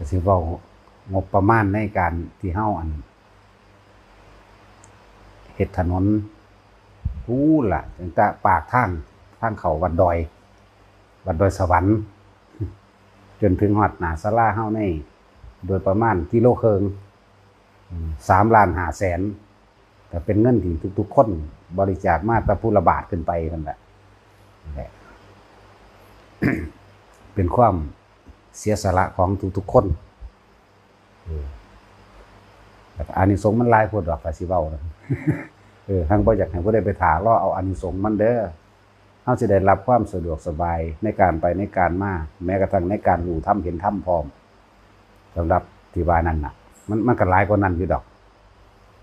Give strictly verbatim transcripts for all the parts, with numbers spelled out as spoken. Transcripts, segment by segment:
ก็สิเว้างบประมาณในการที่เฮาอันเฮ็ดถนน พู้นล่ะ ตั้งแต่ปากทาง ทางเข้าวัดดอย วัดดอยสวรรค์ จนถึงฮอดหน้าศาลาเฮาใน โดยประมาณกิโลครึ่ง อืม สามล้านห้าแสน ก็เป็นเงินที่ทุกๆคนบริจาคมา แต่ผู้ละบาทขึ้นไปนั่นแหละ นั่นแหละ เป็นความเสียสละของทุกๆคน เออ แต่อานิสงส์มันหลายโพดดอก ก็สิเว้านะ เออ หังบ่อยากให้ผู้ใดไปถ่ารอเอาอานิสงส์มันเด้อ เฮาสิได้รับความสะดวกสบายในการไปในการมา แม้กระทั่งในการรู้ธรรมเห็นธรรมพร้อม สำหรับที่ว่านั่นน่ะ มัน มันก็หลายกว่านั้นอยู่ดอก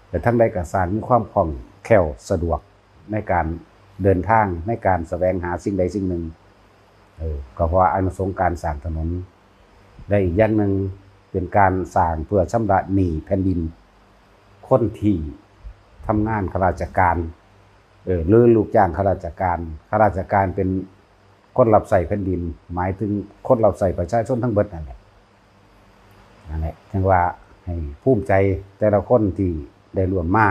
แต่ทั้งใดก็สร้างมีความคล่องแคล่วสะดวกในการเดินทาง ในการแสวงหาสิ่งใดสิ่งหนึ่ง เออ ก็เพราะอานิสงส์การสร้างถนน และอีกอย่างหนึ่งเป็นการสร้างเพื่อชำระหนี้แผ่นดิน คนที่ทำงานข้าราชการ เออ หรือลูกจ้างข้าราชการ ข้าราชการเป็นคนรับใช้แผ่นดิน หมายถึงคนรับใช้ประชาชนทั้งเบิดนั่นแหละ นั่นแหละ จั่งว่าให้ภูมิใจแต่ละคนที่ได้ร่วมมา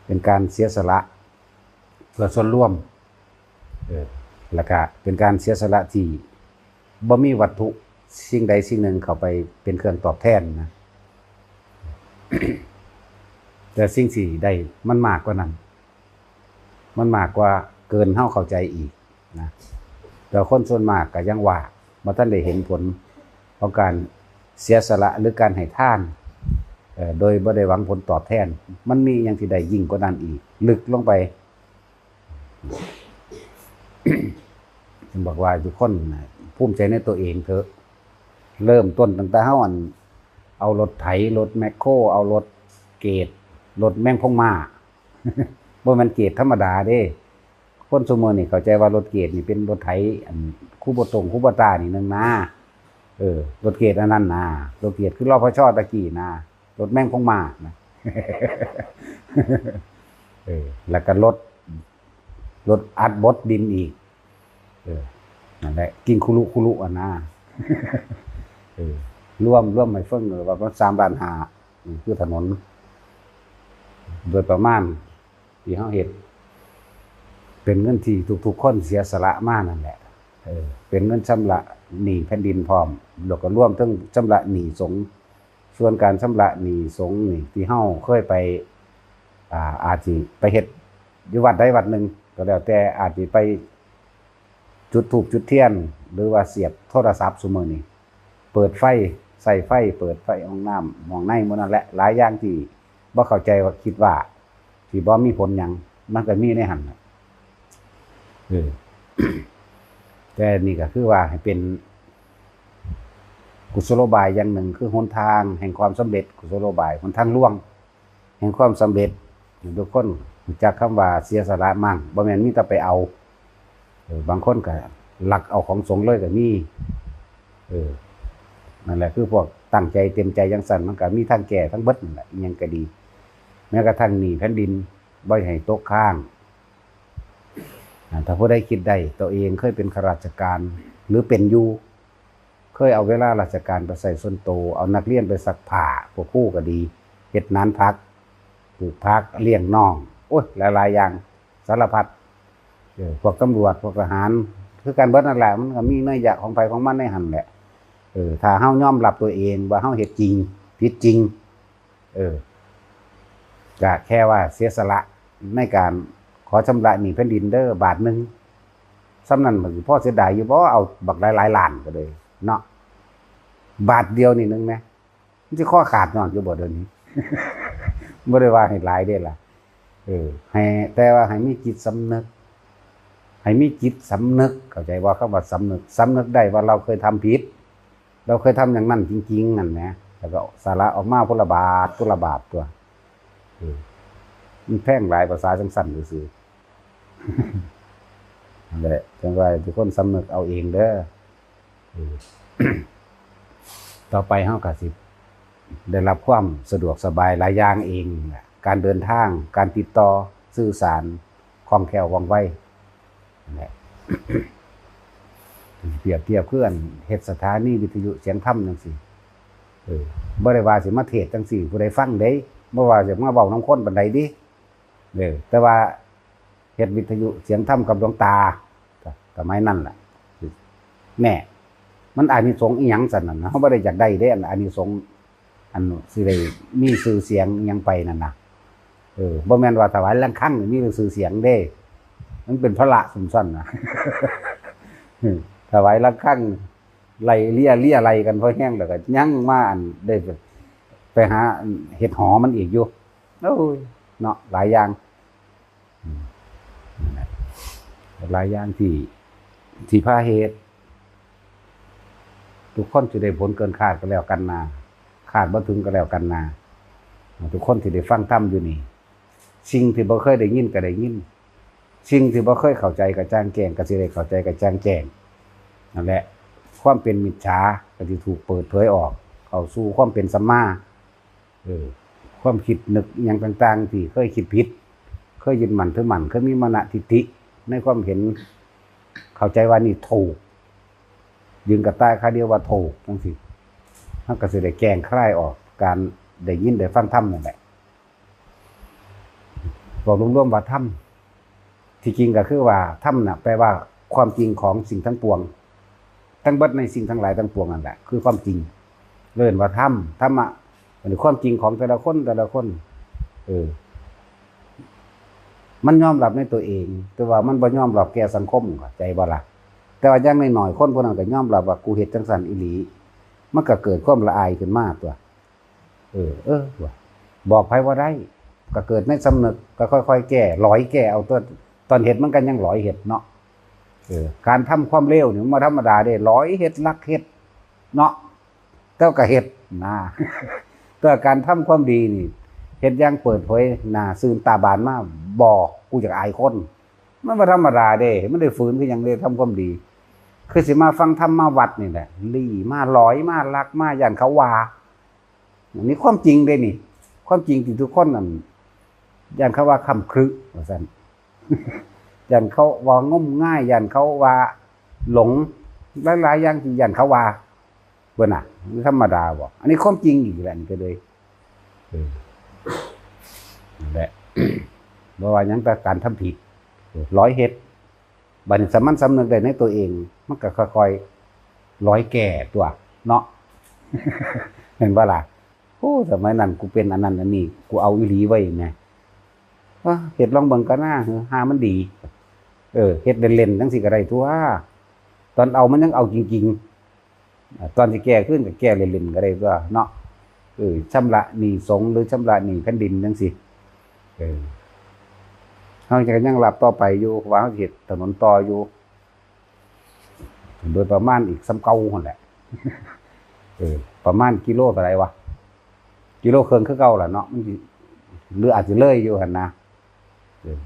เป็นการเสียสละเพื่อส่วนรวม เออ แล้วก็เป็นการเสียสละที่บ่มีวัตถุสิ่งใดสิ่งหนึ่งเข้าไปเป็นเครื่องตอบแทนนะ แต่สิ่งที่ได้มันมากกว่านั้น มันมากกว่าเกินเฮาเข้าใจอีกนะ แต่คนส่วนมากก็ยังว่าบ่ทันได้เห็นผลของการเสียสละหรือการให้ทาน เอ่อ โดยบ่ได้หวังผลตอบแทน มันมีอย่างที่ได้ยิ่งกว่านั้นอีก ลึกลงไป จึงบอกว่าทุกคนนะ ภูมิใจในตัวเองเถอะ เริ่มต้นตั้งแต่เฮาอัน เอารถไถ รถแมคโคร เอารถเกรด รถแมงพงมา บ่แม่นเกรดธรรมดาเด้ คนซุมื้อนี่เข้าใจว่ารถเกรดนี่เป็นรถไถ อัน คูโบตง คูโบต้านี่หนึ่งนะ เออ รถเกรดอันนั้นนะ รถเกรดคือ รพช. ตะกี้นะ รถแมงพงมานะ เออ แล้วก็รถ รถอัดบดดินอีก เออ นั่นแหละ กิ่งคุรุคุรุอะนะ เออ รวม รวมให้ฟังเลยว่ามันสามล้านห้า นี่คือถนน โดยประมาณที่เฮาเฮ็ด เป็นเงินที่ทุกๆคนเสียสละมานั่นแหละ เออ เป็นเงินชำระหนี้แผ่นดินพร้อม แล้วก็รวมถึงชำระหนี้สงฆ์ ส่วนการชำระหนี้สงฆ์นี่ที่เฮาเคยไป อ่า อาจสิไปเฮ็ดอยู่วัดใดวัดหนึ่งก็แล้วแต่ อาจสิไปจุดธูปจุดเทียน หรือว่าเสียบโทรศัพท์ซุมื้อนี้ เปิดไฟ ใช้ไฟ เปิดไฟห้องน้ำห้องในหมู่นั่นแหละ หลายอย่างที่บ่เข้าใจว่า คิดว่าที่บ่มีผลหยัง มันก็มีในหั่นน่ะ เออ แต่นี่ก็คือว่าให้เป็นกุศโลบายอย่างหนึ่ง คือหนทางแห่งความสำเร็จ กุศโลบาย หนทางลวงแห่งความสำเร็จ ทุกคนรู้จักคำว่าเสียสละมั่ง บ่แม่นมีแต่ไปเอา เออ บางคนก็ลักเอาของสงฆ์เลยก็มี เออ นั่นแหละ คือพวกตั้งใจเต็มใจจั่งซั้น มันก็มีทางแก้ทั้งเบิดนั่นแหละ อิหยังก็ดี แม้กระทั่งหนี้แผ่นดิน บ่ให้ตกค้าง อ่า ถ้าผู้ใดคิดได้ ตัวเองเคยเป็นข้าราชการ หรือเป็นอยู่ เคยเอาเวลาราชการไปใช้ส่วนตัว เอานักเรียนไปซักผ้า พวกครูก็ดี เฮ็ดนานผัก ปลูกผัก เลี้ยงน้อง โอ้ย หลายๆอย่าง สารพัด เออ พวกตำรวจ พวกทหาร คือกันเบิดนั่นแหละ มันก็มีนัยยะของไผของมันในหั่นแหละ เออ ถ้าเฮายอมรับตัวเองว่าเฮาเฮ็ดจริง ผิดจริง เออ ก็แค่ว่าเสียสละในการขอชำระหนี้แผ่นดินเด้อ บาทหนึ่ง ส่ำนั้นมันสิพอเสียดายอยู่บ่ เอาบักหลายๆล้านก็เลยเนาะ บาทเดียวนี่หนึ่งแหม มันสิคอขาดย้อนอยู่บ่เดี๋ยวนี้ บ่ได้ว่าให้หลายเด้ล่ะ เออ ให้ แต่ว่าให้มีจิตสำนึก ให้มีจิตสำนึก เข้าใจบ่ คำว่าสำนึก สำนึกได้ว่าเราเคยทำผิด เราเคยทำอย่างนั้นจริงๆ นั่นแหม แล้วก็สละออกมาพุละบาทพุละบาทตัว เออ มันแพงหลาย ภาษาจั่งซั้นซื่อๆ นั่นแหละ จั่งว่าทุกคนสำนึกเอาเองเด้อ เออ ต่อไปเฮาก็สิได้รับความสะดวกสบายหลายอย่างเองแหละ การเดินทาง การติดต่อ สื่อสาร คล่องแคล่วว่องไว นั่นแหละ เปรียบเทียบคืออันเฮ็ดสถานีวิทยุเสียงธรรมจังซี่ เออ บ่ได้ว่าสิมาเทศน์จังซี่ผู้ใดฟังเด้ บ่ว่าสิมาเว้านำคนปานใดเด้ เออ แต่ว่าเฮ็ดวิทยุเสียงธรรมกับหลวงตา ก็ สมัยนั้นล่ะ แน่ มันอานิสงส์อีหยังซั่นน่ะนะ เฮาบ่ได้อยากได้เด้ อันอานิสงส์ อันสิได้มีชื่อเสียงอีหยังไปนั่นน่ะ เออ บ่แม่นว่าถวายระฆังนี่มีชื่อเสียงเด้ มันเป็นพระสมซั่นน่ะ ถวายระฆัง ไล่เลีย เลียไล่กันพอแฮงแล้วก็ยังมาอันได้ไปหาเฮ็ดหอมันอีกอยู่ โอ้ย เนาะ หลายอย่าง อืม นั่นแหละ หลายอย่างที่ ที่พาเหตุ ทุกคนสิได้ผลเกินคาดก็แล้วกันนา คาดบ่ถึงก็แล้วกันนา ทุกคนสิได้ฟังธรรมอยู่นี่ สิ่งที่บ่เคยได้ยินก็ได้ยิน สิ่งที่บ่เคยเข้าใจก็จ่างแจ้ง ก็สิได้เข้าใจก็จ่างแจ้ง นั่นแหละ ความเป็นมิจฉาก็สิถูกเปิดเผยออก เข้าสู่ความเป็นสัมมา เออ ความคิดนึกอิหยังต่างๆ ที่เคยคิดผิด เคยยึดมั่นถือมั่น เคยมีมานะทิฏฐิ ในความเห็น เข้าใจว่านี่ถูก ยืนกระต่ายขาเดียวว่าถูกจังซี่ เฮาก็สิได้แจ้งคลายออก การได้ยินได้ฟังธรรมนั่นแหละ บอกรวมๆ ว่าธรรม ที่จริงก็คือว่าธรรมน่ะ แปลว่าความจริงของสิ่งทั้งปวง ทั้งเบิดในสิ่งทั้งหลายทั้งปวงนั่นแหละ คือความจริง เรียกว่าธรรม ธรรมะ อันนี้ความจริงของแต่ละคน แต่ละคน เออ มันยอมรับในตัวเอง แต่ว่ามันบ่ยอมรับแก่สังคม เข้าใจบ่ล่ะ แต่ว่าอย่างน้อยๆ คนผู้นั้นก็ยอมรับว่ากูเฮ็ดจั่งซั้นอีหลี มันก็เกิดความละอายขึ้นมาตั๊ว เออ เออ ว่ะ บอกไผบ่ได้ ก็เกิดในสำนึก ก็ค่อยๆ แก้ หลอยแก้เอาตั๊ว ตอนเฮ็ดมันก็ยังหลอยเฮ็ดเนาะ เออ การทำความเลวนี่มันบ่ธรรมดาเด้ หลอยเฮ็ด ลักเฮ็ด เนาะ แต่ก็เฮ็ดนะ แต่การทำความดีนี่ เฮ็ดอย่างเปิดเผยหน้าซื่นตาบานมา บอก กูอยากอายคน มันบ่ธรรมดาเด้ มันได้ฝืนคือหยังเด้ ทำความดี คือสิมาฟังธรรมมาวัดนี่แหละ ลี้มา หลอยมา ลักมา ย้านเขาว่า อันนี้ความจริงเด้นี่ ความจริงที่ทุกคนนั่น ย้านเขาว่าค่ำครึว่าซั่น ย้านเขาว่างมงาย ย้านเขาว่าหลง หลายๆ อย่างที่ย้านเขาว่า เบิ่งน่ะ มันธรรมดาบ่ อันนี้ความจริงอีกแหละ นี่ก็เลย เออ นั่นแหละ บ่ว่าหยังแต่การทำผิด เออ หลอยเฮ็ด บัดนี้สามัญสำนึกได้ในตัวเอง มันก็ค่อยๆ หลอยแก้ตั๊ว เนาะ เห็นบ่ล่ะ โอ้ สมัยนั้นกูเป็นอันนั้นอันนี้ กูเอาอีหลีเว้ยแหม เอ้อ เฮ็ดลองเบิ่งก่อนนะ เออ ห่ามันดี เออ เฮ็ดเล่นๆ จั่งซี้ก็ได้ตั๊ว ตอนเอามันยังเอาจริงๆ อ่า ตอนสิแก้คืนก็แก้เล่นๆ ก็ได้ตั๊วเนาะ เออ ชำระหนี้สงฆ์หรือชำระหนี้แผ่นดินจั่งซี้ เออ เฮาก็ยังรับต่อไปอยู่ เพราะว่าเฮาสิเฮ็ดถนนต่ออยู่ โดยประมาณอีกส่ำเก่าหั่นแหละ เออ ประมาณกิโลเท่าใดวะ กิโลครึ่งคือเก่าล่ะเนาะ มันสิ หรืออาจสิเลยอยู่หั่นนะ เออ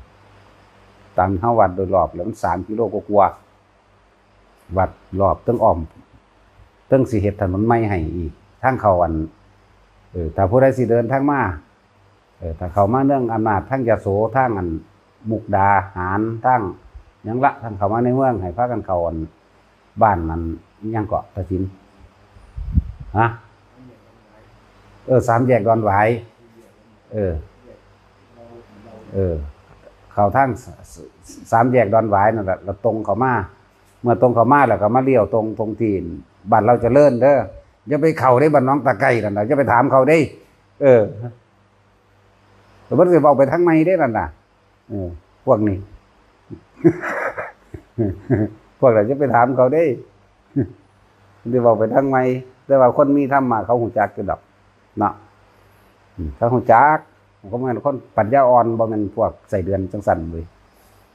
ตามเฮาวัดโดยรอบแล้วมันสามกิโลกว่าๆ วัดรอบเทิงอ้อม เทิงสิเฮ็ดถนนใหม่ให้อีก ทางเข้าอัน เออ ถ้าผู้ใดสิเดินทางมา เออ ถ้าเข้ามาเมืองอำนาจทางยโส ทางอันมุกดาหาร ทางหยังละ ทางเข้ามาในเมือง ให้พากันเข้าอันบ้านนั้น หยังเกาะ ตาสิน ฮะ เออ สามแยกดอนหวาย เออ เออ เข้าทางส- ส- สามแยกดอนหวายนั่นแหละ แล้วตรงเข้ามา เมื่อตรงเข้ามาแล้วก็มาเลี้ยวตรง ตรงที่บ้านลาวเจริญเด้อ อย่าไปเข้าเด้ บ้านหนองตะไคร้นั่นน่ะ อย่าไปถามเขาเด้ เออ แต่เพิ่นสิเว้าไปทางใหม่เด้นั่นน่ะ เออ พวกนี้ พวกนั้นอย่าไปถามเขาเด้ สิเว้าไปทางใหม่ แต่ว่าคนมีธรรมะเขาฮู้จักอยู่ดอก เนาะ อืม เขาฮู้จัก เขาบ่แม่นคนปัญญาอ่อน บ่แม่นพวกไส้เดือนจั่งซั้นเว้ย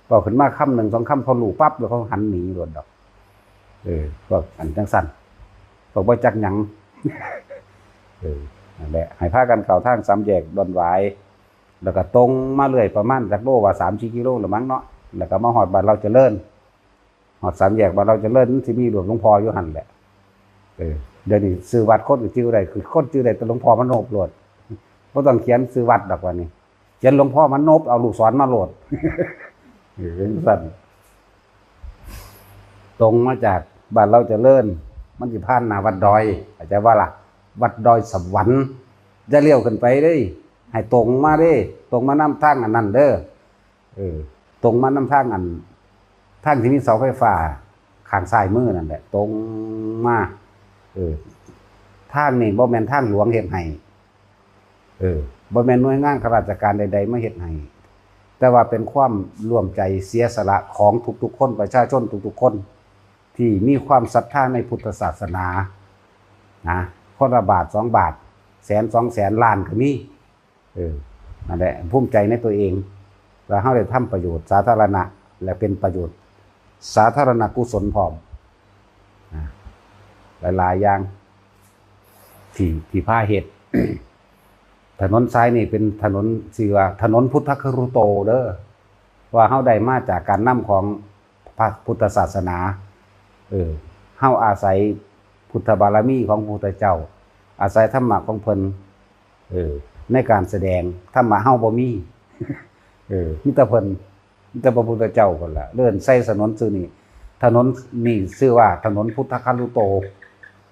เว้าขึ้นมาคำหนึ่งสองคำเขารู้ปั๊บ แล้วเขาหันหนีโลดดอก เออ พวกอันจั่งซั้น พวกบ่จักหยัง เออ นั่นแหละ ให้พากันเข้าทางสามแยกดอนหวาย แล้วก็ตรงมาเรื่อยประมาณจักโลว่า สามสี่กิโลละมั้งเนาะ แล้วก็มาฮอดบ้านลาวเจริญ ฮอดสามแยกบ้านลาวเจริญ มันสิมีรูปหลวงพ่ออยู่หั่นแหละ เออ เดี๋ยวนี้ชื่อวัดคนก็จื่อได้ คือคนจื่อได้แต่หลวงพ่อมานพโลด บ่ต้องเขียนชื่อวัดดอกว่านี่ เขียนหลวงพ่อมานพ เอาลูกศรมาโลด เออ จั่งซั้น ตรงมาจาก บ้านลาวเจริญ มันสิผ่านหน้าวัดดอย เข้าใจบ่ล่ะ วัดดอยสวรรค์ อย่าเลี้ยวขึ้นไปเด้ ให้ตรงมาเด้ ตรงมานำทางอันนั้นเด้อ เออ ตรงมานำทางอัน ทางที่มีเสาไฟฟ้าข้างซ้ายมือนั่นแหละ ตรงมา เออ ทางนี่บ่แม่นทางหลวงเฮ็ดให้ เออ บ่แม่นหน่วยงานข้าราชการใดๆมาเฮ็ดให้ แต่ว่าเป็นความร่วมใจเสียสละของทุกๆคน ประชาชนทุกๆคน ที่มีความศรัทธาในพุทธศาสนา นะ คนละบาทสองบาท แสนสองแสน ล้านก็มี เออ นั่นแหละ ภูมิใจในตัวเอง ว่าเราได้ทำประโยชน์สาธารณะ และเป็นประโยชน์สาธารณกุศลพร้อม นะ หลายๆอย่าง ที่ ที่พาเฮ็ด ถนนสายนี่เป็นถนน ชื่อว่าถนนพุทธคารุโตเด้อ ว่าเราได้มาจากการนำของพระพุทธศาสนา เออ เราอาศัยพุทธบารมีของพระพุทธเจ้า อาศัยธรรมะของเพิ่น เออ ในการแสดง ธรรมะเราบ่มี เออ มีแต่เพิ่น มีแต่พระพุทธเจ้าเพิ่นล่ะ เอิ้นใส่ถนนชื่อนี้ ถนนนี่ชื่อว่าถนนพุทธคารุโต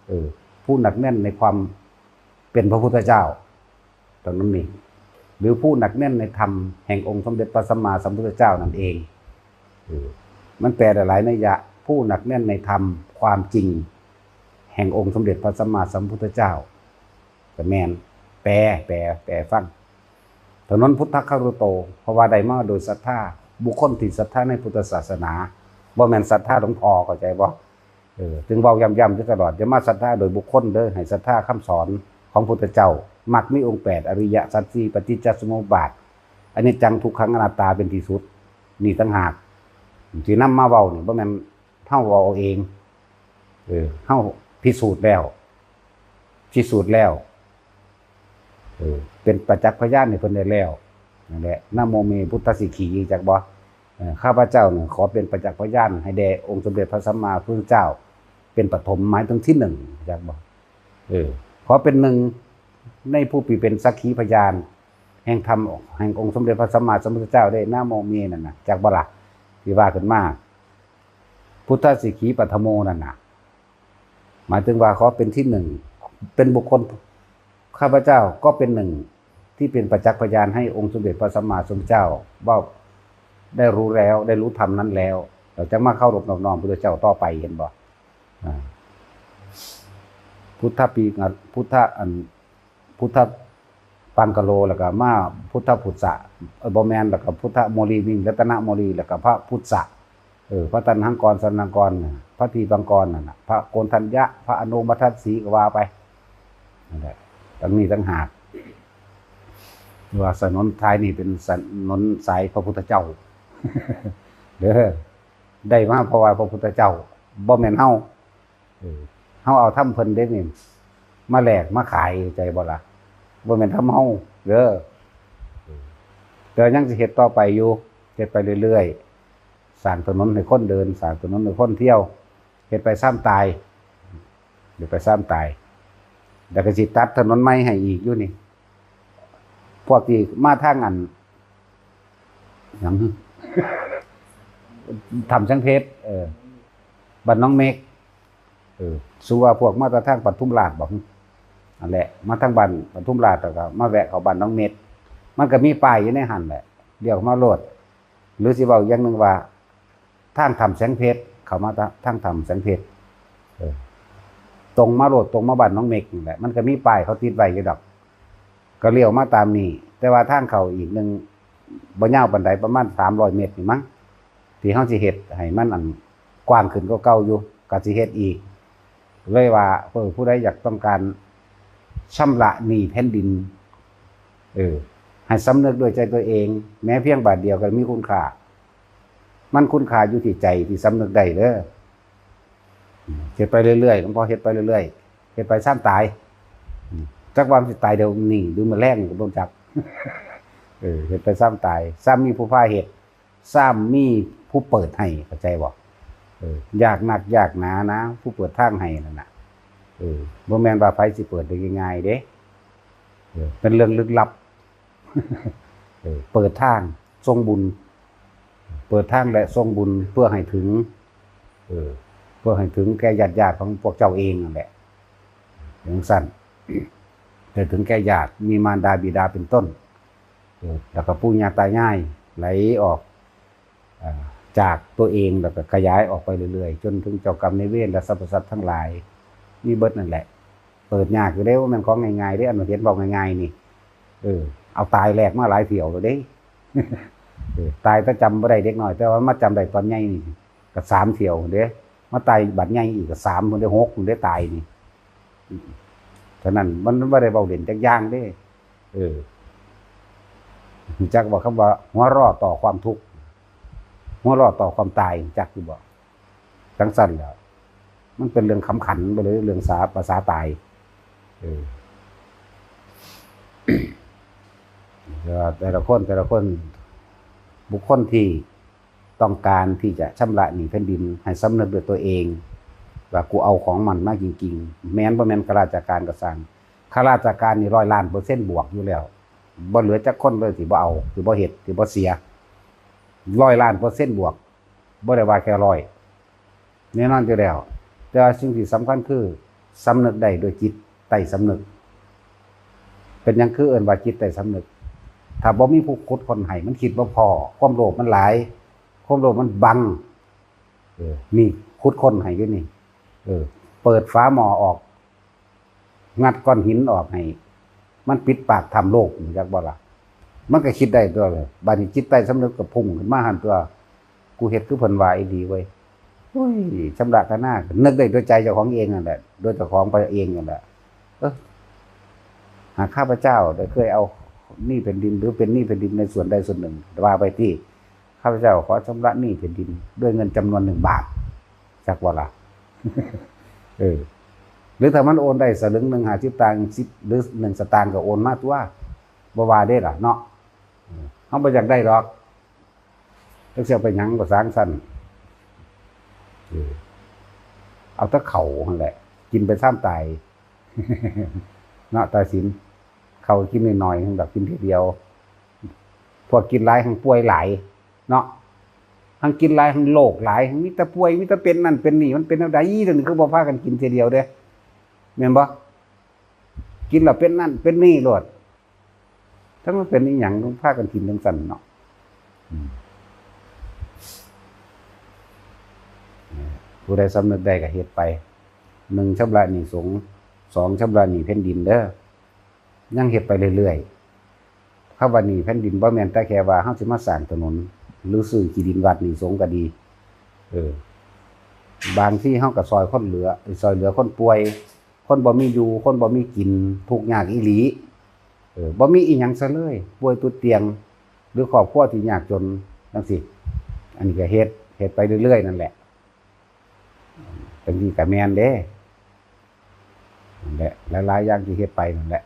เออ ผู้หนักแน่นในความเป็นพระพุทธเจ้า ถนนนี้ หรือผู้หนักแน่นในธรรมแห่งองค์สมเด็จพระสัมมาสัมพุทธเจ้านั่นเอง เออ มันแปลได้หลายนัยยะ ผู้หนักแน่นในธรรม ความจริง แห่งองค์สมเด็จพระสัมมาสัมพุทธเจ้า ก็แม่น แปล แปล แปลฟัง ถนนพุทธคารุโต เพราะว่าได้มาโดยศรัทธา บุคคลที่ศรัทธาในพุทธศาสนา บ่แม่นศรัทธาหลวงพ่อ เข้าใจบ่ เออ จึงเว้าย้ำๆอยู่ตลอด อย่ามาศรัทธาโดยบุคคลเด้อ ให้ศรัทธาคำสอนของพุทธเจ้า มรรคมีองค์แปด อริยสัจสี่ ปฏิจจสมุปบาท อนิจจัง ทุกขัง อนัตตาเป็นที่สุด นี่ต่างหาก ที่นำมาเว้านี่บ่แม่นเฮาเว้าเอาเอง เออ เฮาพิสูจน์แล้ว พิสูจน์แล้ว เออ เป็นประจักษ์พยานให้เพิ่นได้แล้ว นั่นแหละ นะโมเม พุทธสสขี จักบ่ เออ ข้าพเจ้าเนี่ยขอเป็นประจักษ์พยานให้แด่องค์สมเด็จพระสัมมาสัมพุทธเจ้า เป็นปฐม หมายถึงที่หนึ่ง จักบ่ เออ ขอเป็นหนึ่งในผู้ที่เป็นสักขีพยาน แห่งธรรม แห่งองค์สมเด็จพระสัมมาสัมพุทธเจ้าได้ นะโมเม นั่นน่ะ จักบ่ล่ะ ที่ว่าขึ้นมา พุทธสสขี ปฐโม นั่นน่ะ หมายถึงว่าขอเป็นที่หนึ่ง เป็นบุคคล ข้าพเจ้าก็เป็นหนึ่งที่เป็นประจักษ์พยานให้องค์สมเด็จพระสัมมาสัมพุทธเจ้า ว่าได้รู้แล้ว ได้รู้ธรรมนั้นแล้ว เราจะมาเคารพนอบน้อมพระพุทธเจ้าต่อไป เห็นบ่ อ่า พุทธปี พุทธอัน พุทธปังกะโล แล้วก็มาพุทธพุทธะ เออ บ่แม่น แล้วก็พุทธโมลีนิง รัตนโมลี แล้วก็พระพุทธะ เออ พระตัณหังกร สรณังกร พระทีปังกรนั่นน่ะ พระโกณฑัญญะ พระอโนมัทสี ก็ว่าไป นั่นแหละ ทั้งนี้ต่างหาก ว่าถนนสายนี่เป็นถนนสายพระพุทธเจ้า เด้อ ได้มาเพราะว่าพระพุทธเจ้า บ่แม่นเฮา เออ เฮาเอาธรรมเพิ่นเด้นี่ มาแลกมาขาย เข้าใจบ่ล่ะ บ่แม่นธรรมเฮาเด้อ เออ แต่ยังสิเฮ็ดต่อไปอยู่ เฮ็ดไปเรื่อยๆ สร้างถนนให้คนเดิน สร้างถนนให้คนเที่ยว เฮ็ดไปซ่ามตาย เฮ็ดไปซ่ามตาย แล้วก็สิตัดถนนใหม่ให้อีกอยู่นี่ พวกที่มาทางอัน หยัง ถ้ำแสงเพชร เออ บ้านหนองเม็ก เออ สูว่าพวกมาแต่ทางปทุมราชบ่ นั่นแหละ มาทางบ้านปทุมราชแล้วก็มาแวะเข้าบ้านหนองเม็ก มันก็มีป้ายอยู่ในหั่นแหละ เลี้ยวมาโลด หรือสิเว้าอย่างหนึ่งว่า ทางถ้ำแสงเพชร เข้ามาทางถ้ำแสงเพชร เออ ตรงมาโลด ตรงมาบ้านหนองเม็กนี่แหละ มันก็มีป้ายเขาติดไว้อยู่ดอก ก็เลี้ยวมาตามนี่ แต่ว่าทางเข้าอีกหนึ่ง บ่ยาวปานใด ประมาณสามร้อยเมตรนี่มั้ง ที่เฮาสิเฮ็ดให้มันอันกว้างขึ้นกว่าเก่าอยู่ ก็สิเฮ็ดอีก เลยว่า เออ ผู้ใดอยากต้องการชำระหนี้แผ่นดิน เออ ให้สำนึกด้วยใจตัวเอง แม้เพียงบาทเดียวก็มีคุณค่า มันคุณค่าอยู่ที่ใจที่สำนึกได้เด้อ เฮ็ดไปเรื่อยๆ หลวงพ่อเฮ็ดไปเรื่อยๆ เฮ็ดไปซ่ามตาย จักว่ามันสิตายเดี๋ยวนี้หรือมื้อแลงก็บ่จัก เออ เฮ็ดไปซ่ามตาย ซ่ามมีผู้พาเฮ็ด ซ่ามมีผู้เปิดให้ เข้าใจบ่ เออ ยากนักยากหนานะ ผู้เปิดทางให้นั่นน่ะ เออ บ่แม่นว่าไผสิเปิดได้ง่ายๆเด้ เออ เป็นเรื่องลึกลับ เออ เปิดทางส่งบุญ เปิดทางและส่งบุญเพื่อให้ถึง เออ เพื่อให้ถึงแก่ญาติๆของพวกเจ้าเองนั่นแหละ จั่งซั้น แต่ถึงแก่ญาติ มีมารดาบิดาเป็นต้น เออ แล้วก็ปู่ย่าตายายไหลออก เอ่อ จากตัวเอง แล้วก็ขยายออกไปเรื่อยๆ จนถึงเจ้ากรรมนายเวรและสรรพสัตว์ทั้งหลาย มีเบิดนั่นแหละ เปิดยากอยู่เด้ บ่แม่นของง่ายๆเด้ อันเห็นเว้าง่ายๆนี่ เออ เอาตายแลกมาหลายเที่ยวแล้วเด้ เออ ตายแต่จำบ่ได้เด็กน้อย แต่ว่ามาจำได้ตอนใหญ่นี่ ก็สามเที่ยวเด้ มาตายบัดใหญ่อีกก็สาม พุ้นเด้ หก พุ้นเด้ ตายนี่ ฉะนั้นมันบ่ได้เว้าเล่นจักอย่างเด้ เออ รู้จักบ่คำว่าหัวเราะต่อความทุกข์ หัวเราะต่อความตาย รู้จักอยู่บ่ จั่งซั้นแหล้ว มันเป็นเรื่องขำขันไปเลย เรื่องสา ภาษาตาย เออ แต่ละคน แต่ละคน บุคคลที่ต้องการที่จะชำระหนี้แผ่นดิน ให้สำนึกด้วยตัวเอง ว่ากูเอาของมันมาจริงๆ แม่นบ่แม่นข้าราชการก็ซ่าง ข้าราชการนี่ร้อยล้านเปอร์เซ็นต์บวกอยู่แล้ว บ่เหลือจักคนเลยที่บ่เอา ที่บ่เฮ็ด ที่บ่เสีย ร้อยล้านเปอร์เซ็นต์บวก บ่ได้ว่าแค่ร้อย แน่นอนอยู่แล้ว แต่ว่าสิ่งที่สำคัญคือสำนึกได้ด้วยจิตใต้สำนึก เป็นหยังคือเอิ้นว่าจิตใต้สำนึก ถ้าบ่มีผู้ขุดค้นให้ มันคิดบ่พอ ความโลภมันหลาย ความโลภมันบัง เออ นี่ขุดค้นให้อยู่นี่ เออ เปิดฝาหม้อออก งัดก้อนหินออกให้ มันปิดปากถ้ำโลก รู้จักบ่ล่ะ มันก็คิดได้ตัวเลย บัดนี้จิตใต้สำนึกก็พุ่งขึ้นมาหั่นตัว กูเฮ็ดคือเพิ่นว่าอีหลีเว้ย โอ้ย ชำระกะนา นึกได้ด้วยใจเจ้าของเองนั่นแหละ ด้วยเจ้าของไปเองนั่นแหละ เออ หากข้าพเจ้าได้เคยเอาหนี้แผ่นดิน หรือเป็นหนี้แผ่นดินในส่วนใดส่วนหนึ่ง ว่าไปที่ ข้าพเจ้าขอชำระหนี้แผ่นดินด้วยเงินจำนวนหนึ่งบาท จักว่าล่ะ เออ หรือถ้ามันโอนได้สลึงหนึ่ง ห้าสิบสตางค์ สิบ หรือหนึ่งสตางค์ก็โอนมาตัว บ่ว่าเด้ล่ะเนาะ เออ เฮาบ่อยากได้ดอก จักสิเอาไปหยังก็ซ่างซั้น เออ เอาแต่เข้าหั่นแหละ กินไปซ่ามตาย เนาะ ตาสิน เข้ากินน้อยๆ หั่นดอก กินทีเดียว พวกกินหลายหั่นป่วยหลาย เนาะ หั่นกินหลายหั่นโรคหลาย หั่นมีแต่ป่วย มีแต่เป็นนั่นเป็นนี่ มันเป็นแนวใด เดี๋ยวนี้คือบ่พากันกินทีเดียวเด้ แม่นบ่ กินแล้วเป็นนั่นเป็นนี่โลด จักมันเป็นอีหยัง พากันกินจั่งซั้นเนาะ อืม ผู้ใดสำนึกได้ก็เฮ็ดไป หนึ่ง ชำระหนี้สงฆ์ สอง ชำระหนี้แผ่นดินเด้อ ยังเฮ็ดไปเรื่อยๆ คำว่าหนี้แผ่นดินบ่แม่นแต่แค่ว่าเฮาสิมาสร้างถนน หรือซื้อที่ดินวัดหนี้สงฆ์ก็ดี เออ บางทีเฮาก็ซ่อยคนเหลือ ซ่อยเหลือคนป่วย คนบ่มีอยู่ คนบ่มีกิน ทุกข์ยากอีหลี เออ บ่มีอีหยังซะเลย ป่วยติดเตียง หรือครอบครัวที่ยากจนจั่งซี้ อันนี้ก็เฮ็ด เฮ็ดไปเรื่อยๆ นั่นแหละ จั่งซี้ก็แม่นเด้ นั่นแหละ หลายๆ อย่างที่เฮ็ดไปนั่นแหละ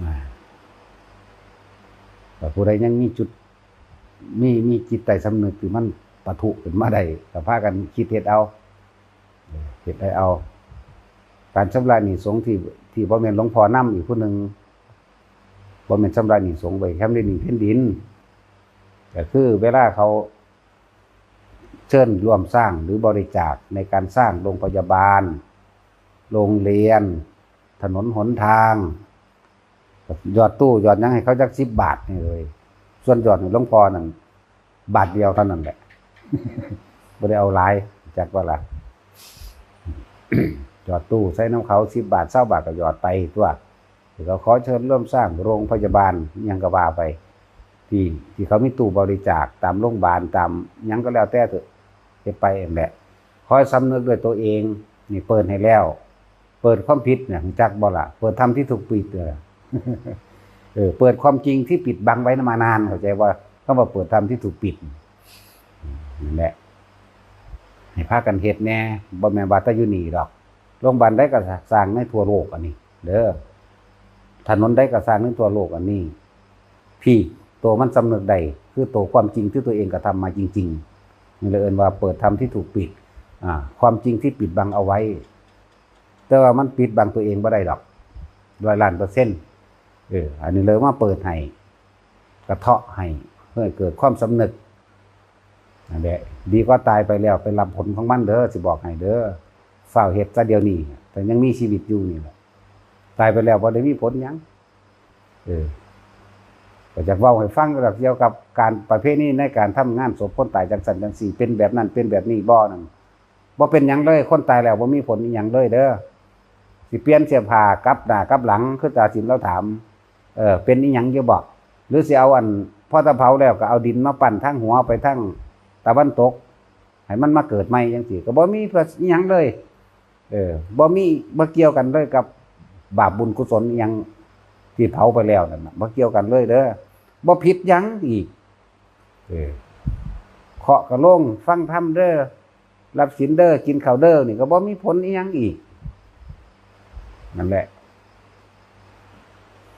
อ่า แต่ผู้ใดยังมีจุด มี มีจิตใต้สำนึกที่มันปะทุขึ้นมาได้ ก็พากันคิดเฮ็ดเอา เออ เฮ็ดให้เอา การชำระหนี้สงฆ์ที่ ที่บ่แม่นหลวงพ่อนำอีกผู้หนึ่ง บ่แม่นชำระหนี้สงฆ์ไป ชำระหนี้แผ่นดิน ก็คือเวลาเขาเชิญร่วมสร้างหรือบริจาคในการสร้างโรงพยาบาล โรงเรียน ถนนหนทาง หยอดตู้หยอดหยังให้เขาจักสิบบาทนี่เลย ส่วนหยอดให้หลวงพ่อนั่น บาทเดียวเท่านั้นแหละ บ่ได้เอาหลาย จักว่าล่ะ หยอดตู้ใส่นำเขาสิบบาท ซาวบาทก็หยอดไปตั๊ว เขาขอเชิญร่วมสร้างโรงพยาบาล อิหยังก็ว่าไป ที่ ที่เขามีตู้บริจาคตามโรงพยาบาล ตามหยังก็แล้วแต่เถอะ เฮ็ดไปนั่นแหละ คอยสำนึกด้วยตัวเอง นี่เปิดให้แล้ว เปิดความผิดเนี่ย รู้จักบ่ล่ะ เปิดธรรมที่ถูกปิด เออ เออ เปิดความจริงที่ปิดบังไว้มานาน เข้าใจว่า คำว่าเปิดธรรมที่ถูกปิด นั่นแหละ ให้พากันเฮ็ดแหน่ บ่แม่นว่าแต่อยู่นี่ดอก โรงพยาบาลใดก็สร้างในทั่วโลกอันนี้ เด้อ ถนนใดก็สร้างในทั่วโลกอันนี้ พี่ ตัวมันสำนึกได้ คือตัวความจริงที่ตัวเองกระทำมาจริงๆ นี่เลยเอิ้นว่าเปิดธรรมที่ถูกปิด อ่า ความจริงที่ปิดบังเอาไว้ แต่ว่ามันปิดบังตัวเองบ่ได้ดอก ร้อยล้านเปอร์เซ็นต์ เออ อันนี้เลยมาเปิดให้ กระเทาะให้ เพื่อให้เกิดความสำนึก นั่นแหละ ดีกว่าตายไปแล้วไปรับผลของมันเด้อ สิบอกให้เด้อ ฟ้าวเฮ็ดซะเดี๋ยวนี้ แต่ยังมีชีวิตอยู่นี่แหละ ตายไปแล้วบ่ได้มีผลหยัง เออ ก็อยากเว้าให้ฟังเกี่ยวกับการประเพณีในการทำงานศพคนตายจังซั่นจังซี่ เป็นแบบนั้นเป็นแบบนี้บ่นั่น บ่เป็นหยังเลย คนตายแล้วบ่มีผลอีหยังเลยเด้อ สิเปลี่ยนเสื้อผ้ากลับหน้ากลับหลัง คือตาสินเราถาม เออ เป็นอีหยังอยู่บ่ หรือสิเอาอัน พอตะเผาแล้วก็เอาดินมาปั้นทั้งหัวไปทั้งตะวันตก ให้มันมาเกิดใหม่จังซี่ ก็บ่มีอีหยังเลย เออ บ่มี บ่เกี่ยวกันเลยกับบาปบุญกุศลอีหยังที่เผาไปแล้วนั่นน่ะ บ่เกี่ยวกันเลยเด้อ บ่ผิดหยังอีก เออ เคาะกะโลง ฟังธรรมเด้อ รับศีลเด้อ กินข้าวเด้อ นี่ก็บ่มีผลอีหยังอีก นั่นแหละ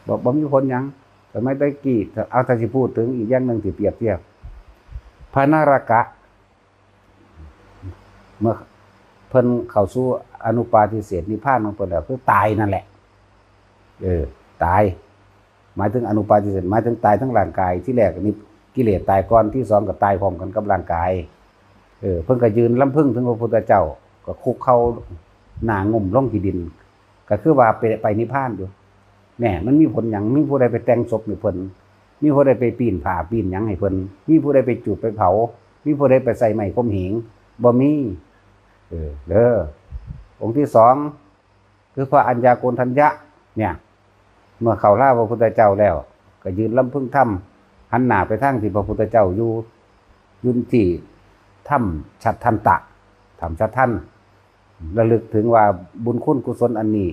บ่ บ่มีผลหยัง สมัยแต่กี้ เอา ถ้าสิพูดถึงอีกอย่างหนึ่งที่เปรียบเทียบ พระนรกะ เมื่อเพิ่นเข้าสู่อนุปาทิเสสนิพพานของเพิ่นแล้ว คือตายนั่นแหละ เออ ตาย หมายถึงอนุปาทิเสส หมายถึงตายทั้งร่างกาย ที่แรกนี่กิเลสตายก่อน ที่สองก็ตายพร้อมกันกับร่างกาย เออ เพิ่นก็ยืนลำพึงถึงพระพุทธเจ้า ก็คุกเข่าหน้างุ่มลงที่ดิน ก็คือว่าไป ไปนิพพานอยู่ แหน่ มันมีผลหยัง มีผู้ใดไปแต่งศพให้เพิ่น มีผู้ใดไปปิ้นผ้าปิ้นหยังให้เพิ่น มีผู้ใดไปจุดไปเผา มีผู้ใดไปใส่ไม้ข่มเหง บ่มี เออ เด้อ องค์ที่สอง คือพระอัญญาโกณฑัญญะ เนี่ย เมื่อเข้าลาพระพุทธเจ้าแล้ว ก็ยืนลำพึงธรรม หันหน้าไปทางที่พระพุทธเจ้าอยู่ อยู่ที่ถ้ำฉัตรทันตะ ถ้ำฉัตรทัน ระลึกถึงว่าบุญคุณกุศลอันนี้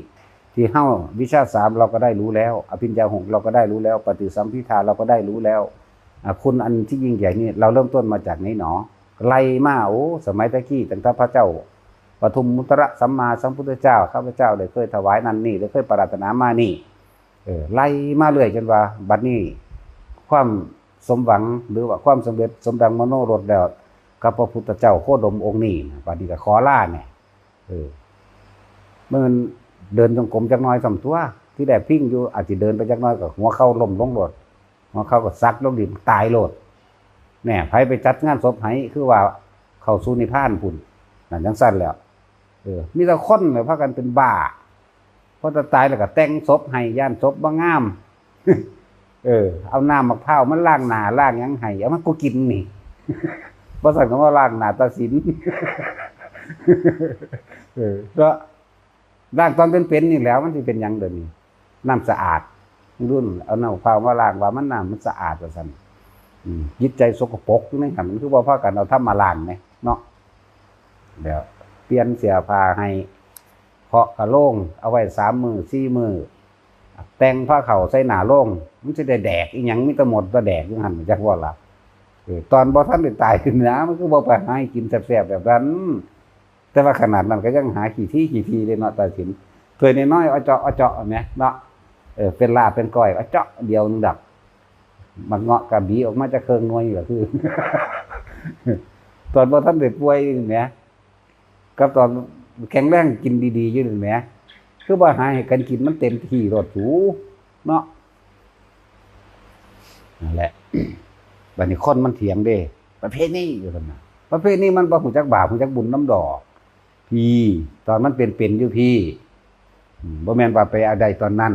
ที่เฮา วิชาสามเราก็ได้รู้แล้ว อภิญญาหกเราก็ได้รู้แล้ว ปฏิสัมภิทาเราก็ได้รู้แล้ว อ่ะ คุณอันที่ยิ่งใหญ่นี่ เราเริ่มต้นมาจากไหนหนอ ไล่มา โอ้ สมัยตะกี้ ตั้งแต่พระเจ้าปทุมมุตระสัมมาสัมพุทธเจ้า ข้าพเจ้าได้เคยถวายนั่นนี่ ได้เคยปรารถนามานี่ เออ ไล่มาเรื่อยจนว่า บัดนี้ ความสมหวัง หรือว่าความสำเร็จสมดังมโนรสแล้ว กับพระพุทธเจ้าโคดมองค์นี้ บัดนี้ก็ขอลาเนี่ย เออ มันเดินจงกรมจักหน่อยส่ำตัว ที่แรกพิงอยู่ อาจสิเดินไปจักหน่อยก็หัวเข่าล้มลงโลด หัวเข่าก็สักลงดิน ตายโลด แหน่ ไผไปจัดงานศพให้ คือว่าเข้าสู่นิพพานพุ้น นั่นจังซั่นแหล้ว เออ มีแต่คนเลยพากันเป็นบ้า พอจะตายแล้วก็แต่งศพให้ ย้านศพบ่งาม เออ เอาน้ำมะพร้าวมาล้างหน้าล้างหยังให้ เอามากูกินนี่ บ่ซั่นก็มาล้างหน้าตาสิน เออ ก็ล้างตอนเป็นๆนี่แหล้ว มันสิเป็นหยังเดี๋ยวนี้ น้ำสะอาด รุ่นเอาน้ำมะพร้าวมาล้างว่ามันน้ำมันสะอาดว่าซั่น อืม จิตใจสกปรกอยู่ในหั้น มันคือบ่พากันเอาธรรมมาล้างแหมเนาะ เดี๋ยวเปลี่ยนเสื้อผ้าให้ เคาะกะโลง เอาไว้สามมื้อสี่มื้อ แต่งผ้าขาวใส่หน้าโลง มันสิได้แดกอีหยัง มีแต่มดแต่แดกอยู่หั่น จักว่าล่ะ เออ ตอนบ่ทันได้ตายนะ มันคือบ่ไปหาให้กินแซ่บๆแบบนั้น แต่ว่าขนาดนั้นก็ยังหาขี้ทีขี้ทีเลยเนาะ ตาสิน ถ้วยน้อยๆ เอาเจาะเอาเจาะแหมเนาะ เออ เป็นลาบเป็นก้อย เอาเจาะเดียวหนึ่งดอก บักเงาะกะบีออกมาจากเครื่องหน่วยก็คือ ตอนบ่ทันได้ป่วยนี่แหม กับตอนแข็งแรงกินดีๆอยู่นี่แหม คือบ่หาให้กันกินมันเต็มที่โลดสูเนาะ นั่นแหละ บัดนี้คนมันเถียงเด้ ประเพณีอยู่ซั่นน่ะ ประเพณีมันบ่ฮู้จักบาปฮู้จักบุญนำดอก พี่ ตอนมันเป็นๆอยู่พี่ อืม บ่แม่นว่าไปเอาได้ตอนนั้น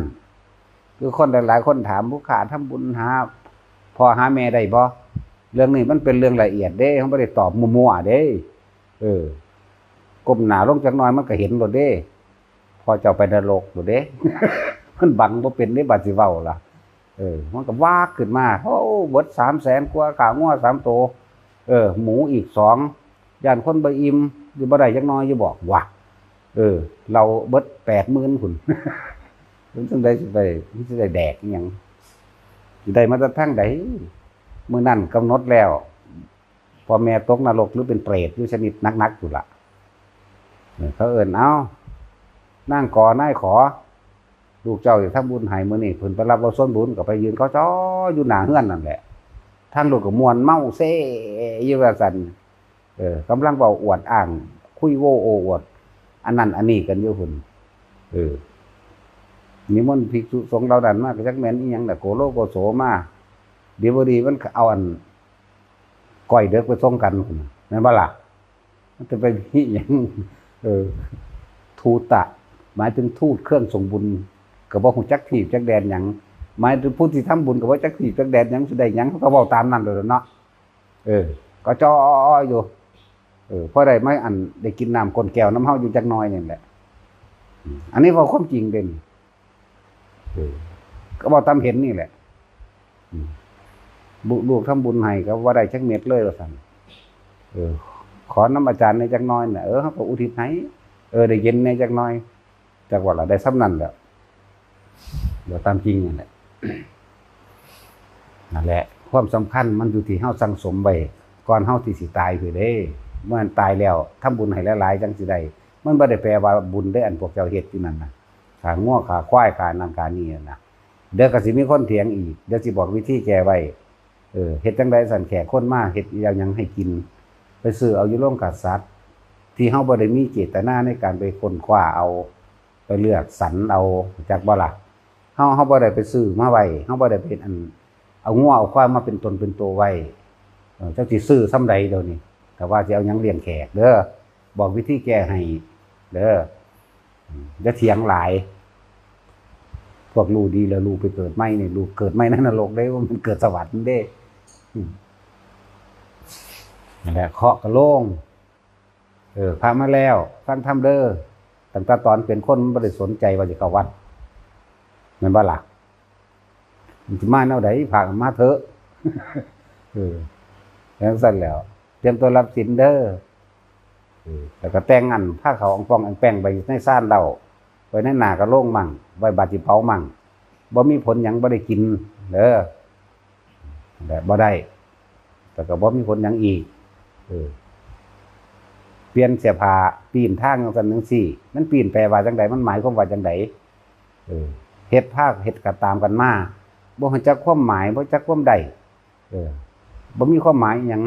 คือคนหลายๆคนถาม ผู้ข้าทำบุญหาพ่อหาแม่ได้บ่ เรื่องนี้มันเป็นเรื่องละเอียดเด้ เฮาบ่ได้ตอบมั่วๆเด้ เออ ก้มหน้าลงจักหน่อยมันก็เห็นโลดเด้ พ่อเจ้าไปนรกโลดเด้ มันบังบ่เป็นเด้ บาดสิเว้าล่ะ เออ มันก็วากขึ้นมา โอ้ เบิดสามแสนกว่า ข้างัวสามโต เออ หมูอีกสอง ย่านคนบ่อิ่ม สิบ่ได้จักหน่อยอยู่บอก ว่า เออ เหล้าเบิดแปดหมื่นพุ้น มันจั่งใดสิไป มันสิได้แดกอิหยัง สิได้มาแต่ทางใด มื้อนั้นกำหนดแล้ว พ่อแม่ตกนรกหรือเป็นเปรตอยู่ชนิดหนักๆอยู่ล่ะ เออ เขาเอิ้น เอ้า นางกอ นายขอ ลูกเจ้าอยากทำบุญให้มื้อนี้ เพิ่นไปรับเอาส่วนบุญ ก็ไปยืนขอจออยู่หน้าเฮือนนั่นแหละ ทางลูกก็ม่วนเมาเซอยู่ว่าซั่น เออ กำลังเว้าอวดอ้าง คุยโว้โอ้อวด อันนั้นอันนี้กันอยู่พุ้น เออ นิมนต์ภิกษุสงฆ์เหล่านั้นมา ก็จักแม่นอิหยังล่ะ โกโลโกโสมา ดีบ่ดีมันก็เอาอัน ก้อยเดิกไปส่งกันพุ้นน่ะ แม่นบ่ล่ะ? มันจะไปมีหยัง เออ ทูตะ หมายถึงทูตเครื่องส่งบุญ ก็บ่ฮู้จักที่จักแดนหยัง หมายถึงผู้ที่ทำบุญก็บ่จักที่จักแดนหยัง สิได้หยัง เขาก็เว้าตามนั้นโลดเนาะ เออ ก็จ้ออยู่ เออ พอได้มาอัน ได้กินน้ำก้นแก้วนำเฮาอยู่จักหน่อยนี่แหละ อืม อันนี้เว้าความจริงเด้ เออ ก็เว้าตามเห็นนี่แหละ อืม บุ- ลูกทำบุญให้ก็บ่ได้จักเม็ดเลยว่าซั่น เออ ขอนำอาจารย์แหน่จักหน่อยน่ะ เออ เฮาก็อุทิศให้ เออ ได้เย็นแหน่จักหน่อย จักว่าล่ะ ได้ส่ำนั้นแหละ เว้าตามจริงนั่นแหละ นั่นแหละ ความสำคัญมันอยู่ที่เฮาสั่งสมไว้ ก่อนเฮาที่สิตายพู้นเด้ เมื่อตายแล้วทำบุญให้หลายๆ จั่งสิได้ มันบ่ได้แปลว่าบุญเด้ อันพวกเจ้าเฮ็ดอยู่นั่นน่ะ ฆ่างัวฆ่าควายฆ่านั่นฆ่านี่น่ะ เดี๋ยวก็สิมีคนเถียงอีก เดี๋ยวสิบอกวิธีแก้ไว้ เออ เฮ็ดจั่งใด๋ซั่น แขกคนมา เฮ็ดเอาหยังให้กิน ไปซื้อเอาอยู่โรงฆ่าสัตว์ ที่เฮาบ่ได้มีเจตนาในการไปค้นคว้าเอา ไปเลือกสรรเอา จักบ่ล่ะ? เฮา- เฮาบ่ได้ไปซื้อมาไว้ เฮาบ่ได้เป็นอัน เอางัวเอาควายมาเป็นตนเป็นตัวไว้ เออ จักสิซื้อส่ำใด๋เดี๋ยวนี้ แต่ว่าสิเอาหยังเลี้ยงแขกเด้อ บอกวิธีแก้ให้เด้อ อืม อย่าเถียงหลาย พวกรู้ดีแล้ว ลูกไปเกิดใหม่นี่ ลูกเกิดใหม่ในนรกเด้ บ่แม่นเกิดสวรรค์เด้ อืม นั่นแหละ เคาะกะโลง เออ พระมาแล้ว ฟังธรรมเด้อ ตั้งแต่ตอนเป็นคนมันบ่ได้สนใจว่าสิเข้าวัด แม่นบ่ล่ะ? มันสิมาแนวใด๋ พระก็มาเถอะ เออ จั่งซั่นแหล้ว เตรียมตัวรับศีลเด้อ เออ แล้วก็แต่งอัน พาเข้าอ่องป่องอ่องแป้งไว้ในซานเหล้า ไว้ในหน้ากะโลงมั่ง ไว้บาดสิเผามั่ง บ่มีผลหยัง บ่ได้กินเด้อ แบบบ่ได้ แต่ก็บ่มีผลหยังอีก เออ เปลี่ยนเสื้อผ้า ปีนทางจั่งซั้นจั่งซี้ มันปีนแปลว่าจั่งใด๋ มันหมายความว่าจั่งใด๋ เออ เฮ็ดพาเฮ็ดก็ตามกันมา บ่รู้จักความหมาย บ่รู้จักความได้ เออ บ่มีความหมายอิหยัง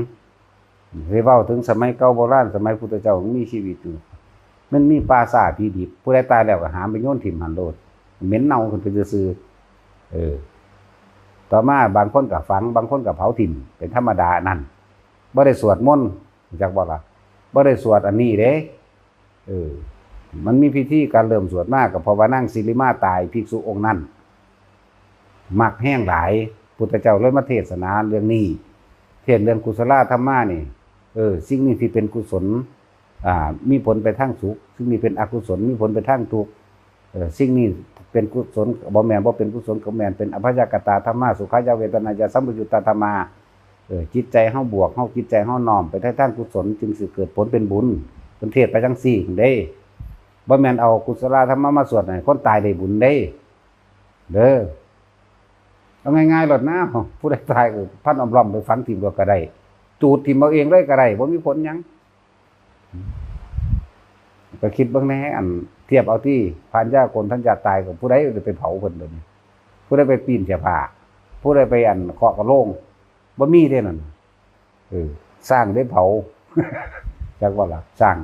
สิเว้าถึงสมัยเก่าโบราณ สมัยพุทธเจ้ายังมีชีวิตอยู่ มันมีป่าช้าผีดิบ ผู้ใดตายแล้วก็หามไปโยนถิ่มหั่นโลด เหม็นเน่าขึ้นไปซื่อๆ เออ ต่อมาบางคนก็ฝัง บางคนก็เผาถิ่ม เป็นธรรมดานั่น บ่ได้สวดมนต์ รู้จักบ่ล่ะ? บ่ได้สวดอันนี้เด้ เออ มันมีพิธีการเริ่มสวดมา ก็เพราะว่านางสิริมาตาย ภิกษุองค์นั้น มักแฮงหลาย พุทธเจ้าเลยมาเทศนาเรื่องนี้ เทศน์เรื่องกุศลธรรมานี่ เออ สิ่งนี้ที่เป็นกุศล อ่า มีผลไปทางสุข สิ่งนี้เป็นอกุศล มีผลไปทางทุกข์ เออ สิ่งนี้เป็นกุศล บ่แม่น บ่เป็นกุศล ก็แม่น เป็นอัพยากตาธรรมา สุขายาเวทนายาสัมปยุตตาธรรมา เออ จิตใจเฮาบวก เฮาจิตใจเฮาน้อมไปในทางกุศล จึงสิเกิดผลเป็นบุญ เพิ่นเทศน์ไปจั่งซี้เด้ บ่แม่นเอากุศลธรรมมาสวดให้คนตายได้บุญเด้ เด้อ เอาง่ายๆโลดนะ ผู้ใดตายก็พันอ้อมล้อมไปฝังถิ่มโลดก็ได้ จูดถิ่มเอาเองเลยก็ได้ บ่มีผลหยัง ก็คิดเบิ่งแหน่ อันเทียบเอาติ พรานยาโกณฑัญญะตายก็ผู้ใดไปเผาเพิ่นเดี๋ยวนี้ ผู้ใดไปปีนเสื้อผ้า ผู้ใดไปอันเคาะกะโลง บ่มีเด้นั่น เออ ช้างได้เผา จักว่าล่ะ ช้าง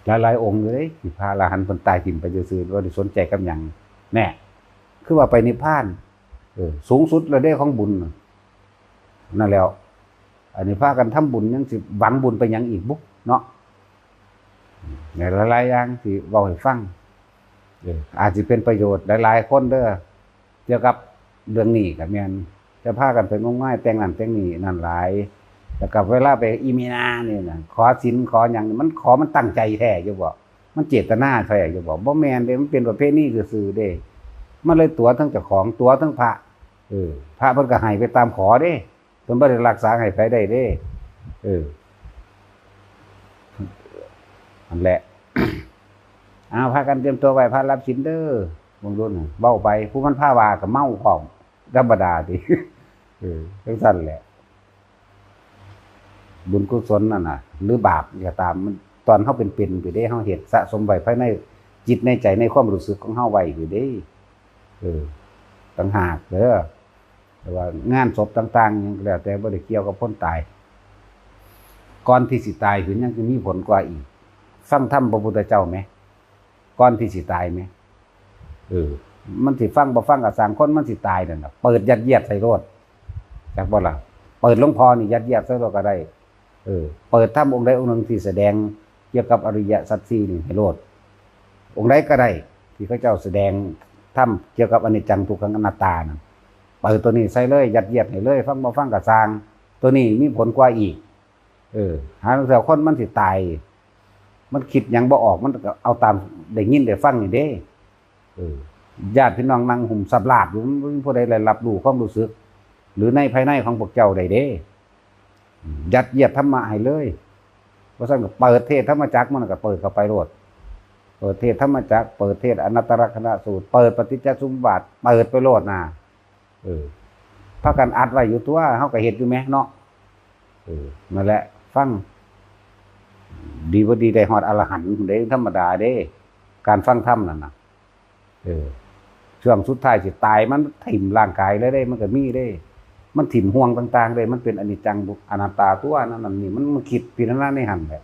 หลายๆองค์อยู่เด้ ที่พระอรหันต์เพิ่นตายถิ่มไปซื่อๆ บ่ได้สนใจกับหยัง แน่ คือว่าไปนิพพาน เออ สูงสุดแล้วเด้ของบุญน่ะ นั่นแหล้ว อันนี้พากันทำบุญยังสิหวังบุญไปหยังอีกบุเนาะ ในหลายๆอย่างที่เว้าให้ฟัง เออ อาจสิเป็นประโยชน์หลายๆคนเด้อ เกี่ยวกับเรื่องนี้ก็แม่น จะพากันไปงมงายแต่งนั่นแต่งนี่นั่นหลาย แล้วก็เวลาไปอีเมนานี่น่ะ ขอศีลขอหยังนี่ มันขอมันตั้งใจแท้อยู่บ่ มันเจตนาแท้อยู่บ่ บ่แม่นเด้ มันเป็นประเพณีซื่อๆเด้ มันเลยตั๋วทั้งเจ้าของ ตั๋วทั้งพระ เออ พระเพิ่นก็ให้ไปตามขอเด้ เพิ่นบ่ได้รักษาให้ไผได้เด้ เออ นั่นแหละ เอา พากันเตรียมตัวไหว้พระรับศีลเด้อ เบิ่งดูน่ะ เว้าไป ผู้มันพาว่าก็เมาพร้อม ธรรมดาติ เออ จั่งซั้นแหละ บุญกุศลนั่นน่ะ หรือบาปก็ตาม มัน ตอนเฮาเป็นๆพู้นเด้ เฮาเฮ็ดสะสมไว้ภายในจิตในใจ ในความรู้สึกของเฮาไว้พู้นเด้ เออ ต่างหากเด้อ แต่ว่างานศพต่างๆหยังก็แล้วแต่ บ่ได้เกี่ยวกับคนตาย ก่อนที่สิตายพู้นยังสิมีผลกว่าอีก ฟังธรรมพระพุทธเจ้าแหม ก่อนที่สิตายแหม เออ มันสิฟังบ่ฟังก็ซ่าง คนมันสิตายนั่นน่ะ เปิดยัดเยียดใส่โลด จักบ่ล่ะ? เปิดหลวงพ่อนี่ยัดเยียดใส่โลดก็ได้ เออ เปิดธรรมองค์ใดองค์หนึ่งที่แสดงเกี่ยวกับอริยสัจสี่นี่ให้โลด องค์ใดก็ได้ ที่เขาเจ้าแสดงธรรมเกี่ยวกับอนิจจังทุกขังอนัตตานั่น เปิดตัวนี้ใส่เลย ยัดเยียดให้เลย ฟังบ่ฟังก็ซ่าง ตัวนี้มีผลกว่าอีก เออ หาลางเทื่อคนมันสิตาย มันคิดหยังบ่ออก มันก็เอาตามได้ยินได้ฟังนี่เด้ เออ ญาติพี่น้องนั่งห่มสับลาบอยู่ มันบ่มีผู้ใดได้รับรู้ความรู้สึก หรือในภายในของพวกเจ้าได้เด้ ยัดเยียดธรรมะให้เลย ว่าซั่นก็เปิดเทศธรรมจักร มันก็เปิดเข้าไปโลด เปิดเทศธรรมจักร เปิดเทศอนัตตลักษณสูตร เปิดปฏิจจสมุปบาท เปิดไปโลดนะ เออ พากันอัดไว้อยู่ตัว เฮาก็เฮ็ดอยู่แหมเนาะ เออ นั่นแหละ ฟัง ดีบ่ดีได้ฮอดอรหันต์เด้ ธรรมดาเด้ การฟังธรรมนั่นน่ะ เออ ช่วงสุดท้ายสิตาย มันถิ่มร่างกายเลยเด้ มันก็มีเด้ มันถิ่มห่วงต่างๆเด้ มันเป็นอนิจจัง อนัตตาตัวนั่นนั่นนี่ มัน มันคิดพิจารณาในหั่นแหละ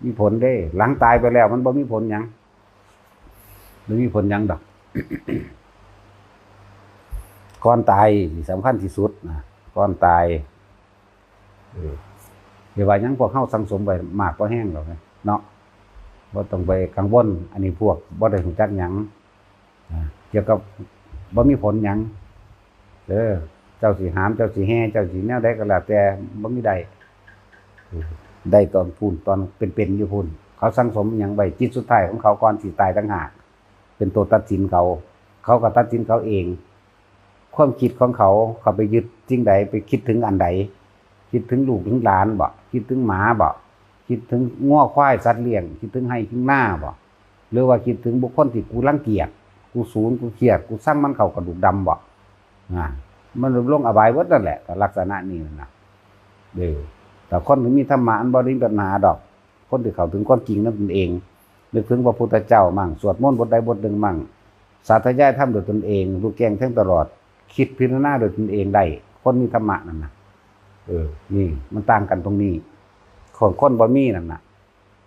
มีผลเด้ หลังตายไปแล้ว มันบ่มีผลหยัง บ่มีผลหยังดอก ก่อนตายนี่สำคัญที่สุดนะ ก่อนตาย เออ อย่าว่าหยัง พวกเฮาสั่งสมไว้มากพอแฮงแล้วไงเนาะ บ่ต้องไปกังวล อันนี้พวกบ่ได้รู้จักหยัง อ่า เกี่ยวกับ บ่มีผลหยัง เออ เจ้าสิหาม เจ้าสิแห่ เจ้าสิแนวใดก็แล้วแต่ บ่มีได้ เออ ได้ตอนพู้น ตอนเป็นๆอยู่พู้น เขาสั่งสมหยังไว้ จิตสุดท้ายของเขาก่อนสิตายต่างหาก เป็นตัวตัดสินเขา เขาก็ตัดสินเขาเอง ความคิดของเขา เขาไปยึดสิ่งใด ไปคิดถึงอันใด คิดถึงลูกถึงหลานบ่ คิดถึงหมาบ่ คิดถึงงัวควายสัตว์เลี้ยง คิดถึงไร่ถึงนาบ่ หรือว่าคิดถึงบุคคลที่กูรังเกียจ กูสูน กูเคียด กูซังมันเข้ากระดูกดำบ่ อ่า มันลงอบายเบิดนั่นแหละ ก็ลักษณะนี้นะ เด้อ แต่คนที่มีธรรมะมันบ่ได้มีปัญหาดอก คนที่เข้าถึงความจริงนั้นตนเอง นึกถึงพระพุทธเจ้ามั่ง สวดมนต์บทใดบทหนึ่งมั่ง สาธยายธรรมโดยตนเอง รู้แจ้งแทงตลอด คิดพิจารณาโดยตนเองได้ คนมีธรรมะนั่นนะ เออ นี่ มันต่างกันตรงนี้ ของคนบ่มีนั่นน่ะ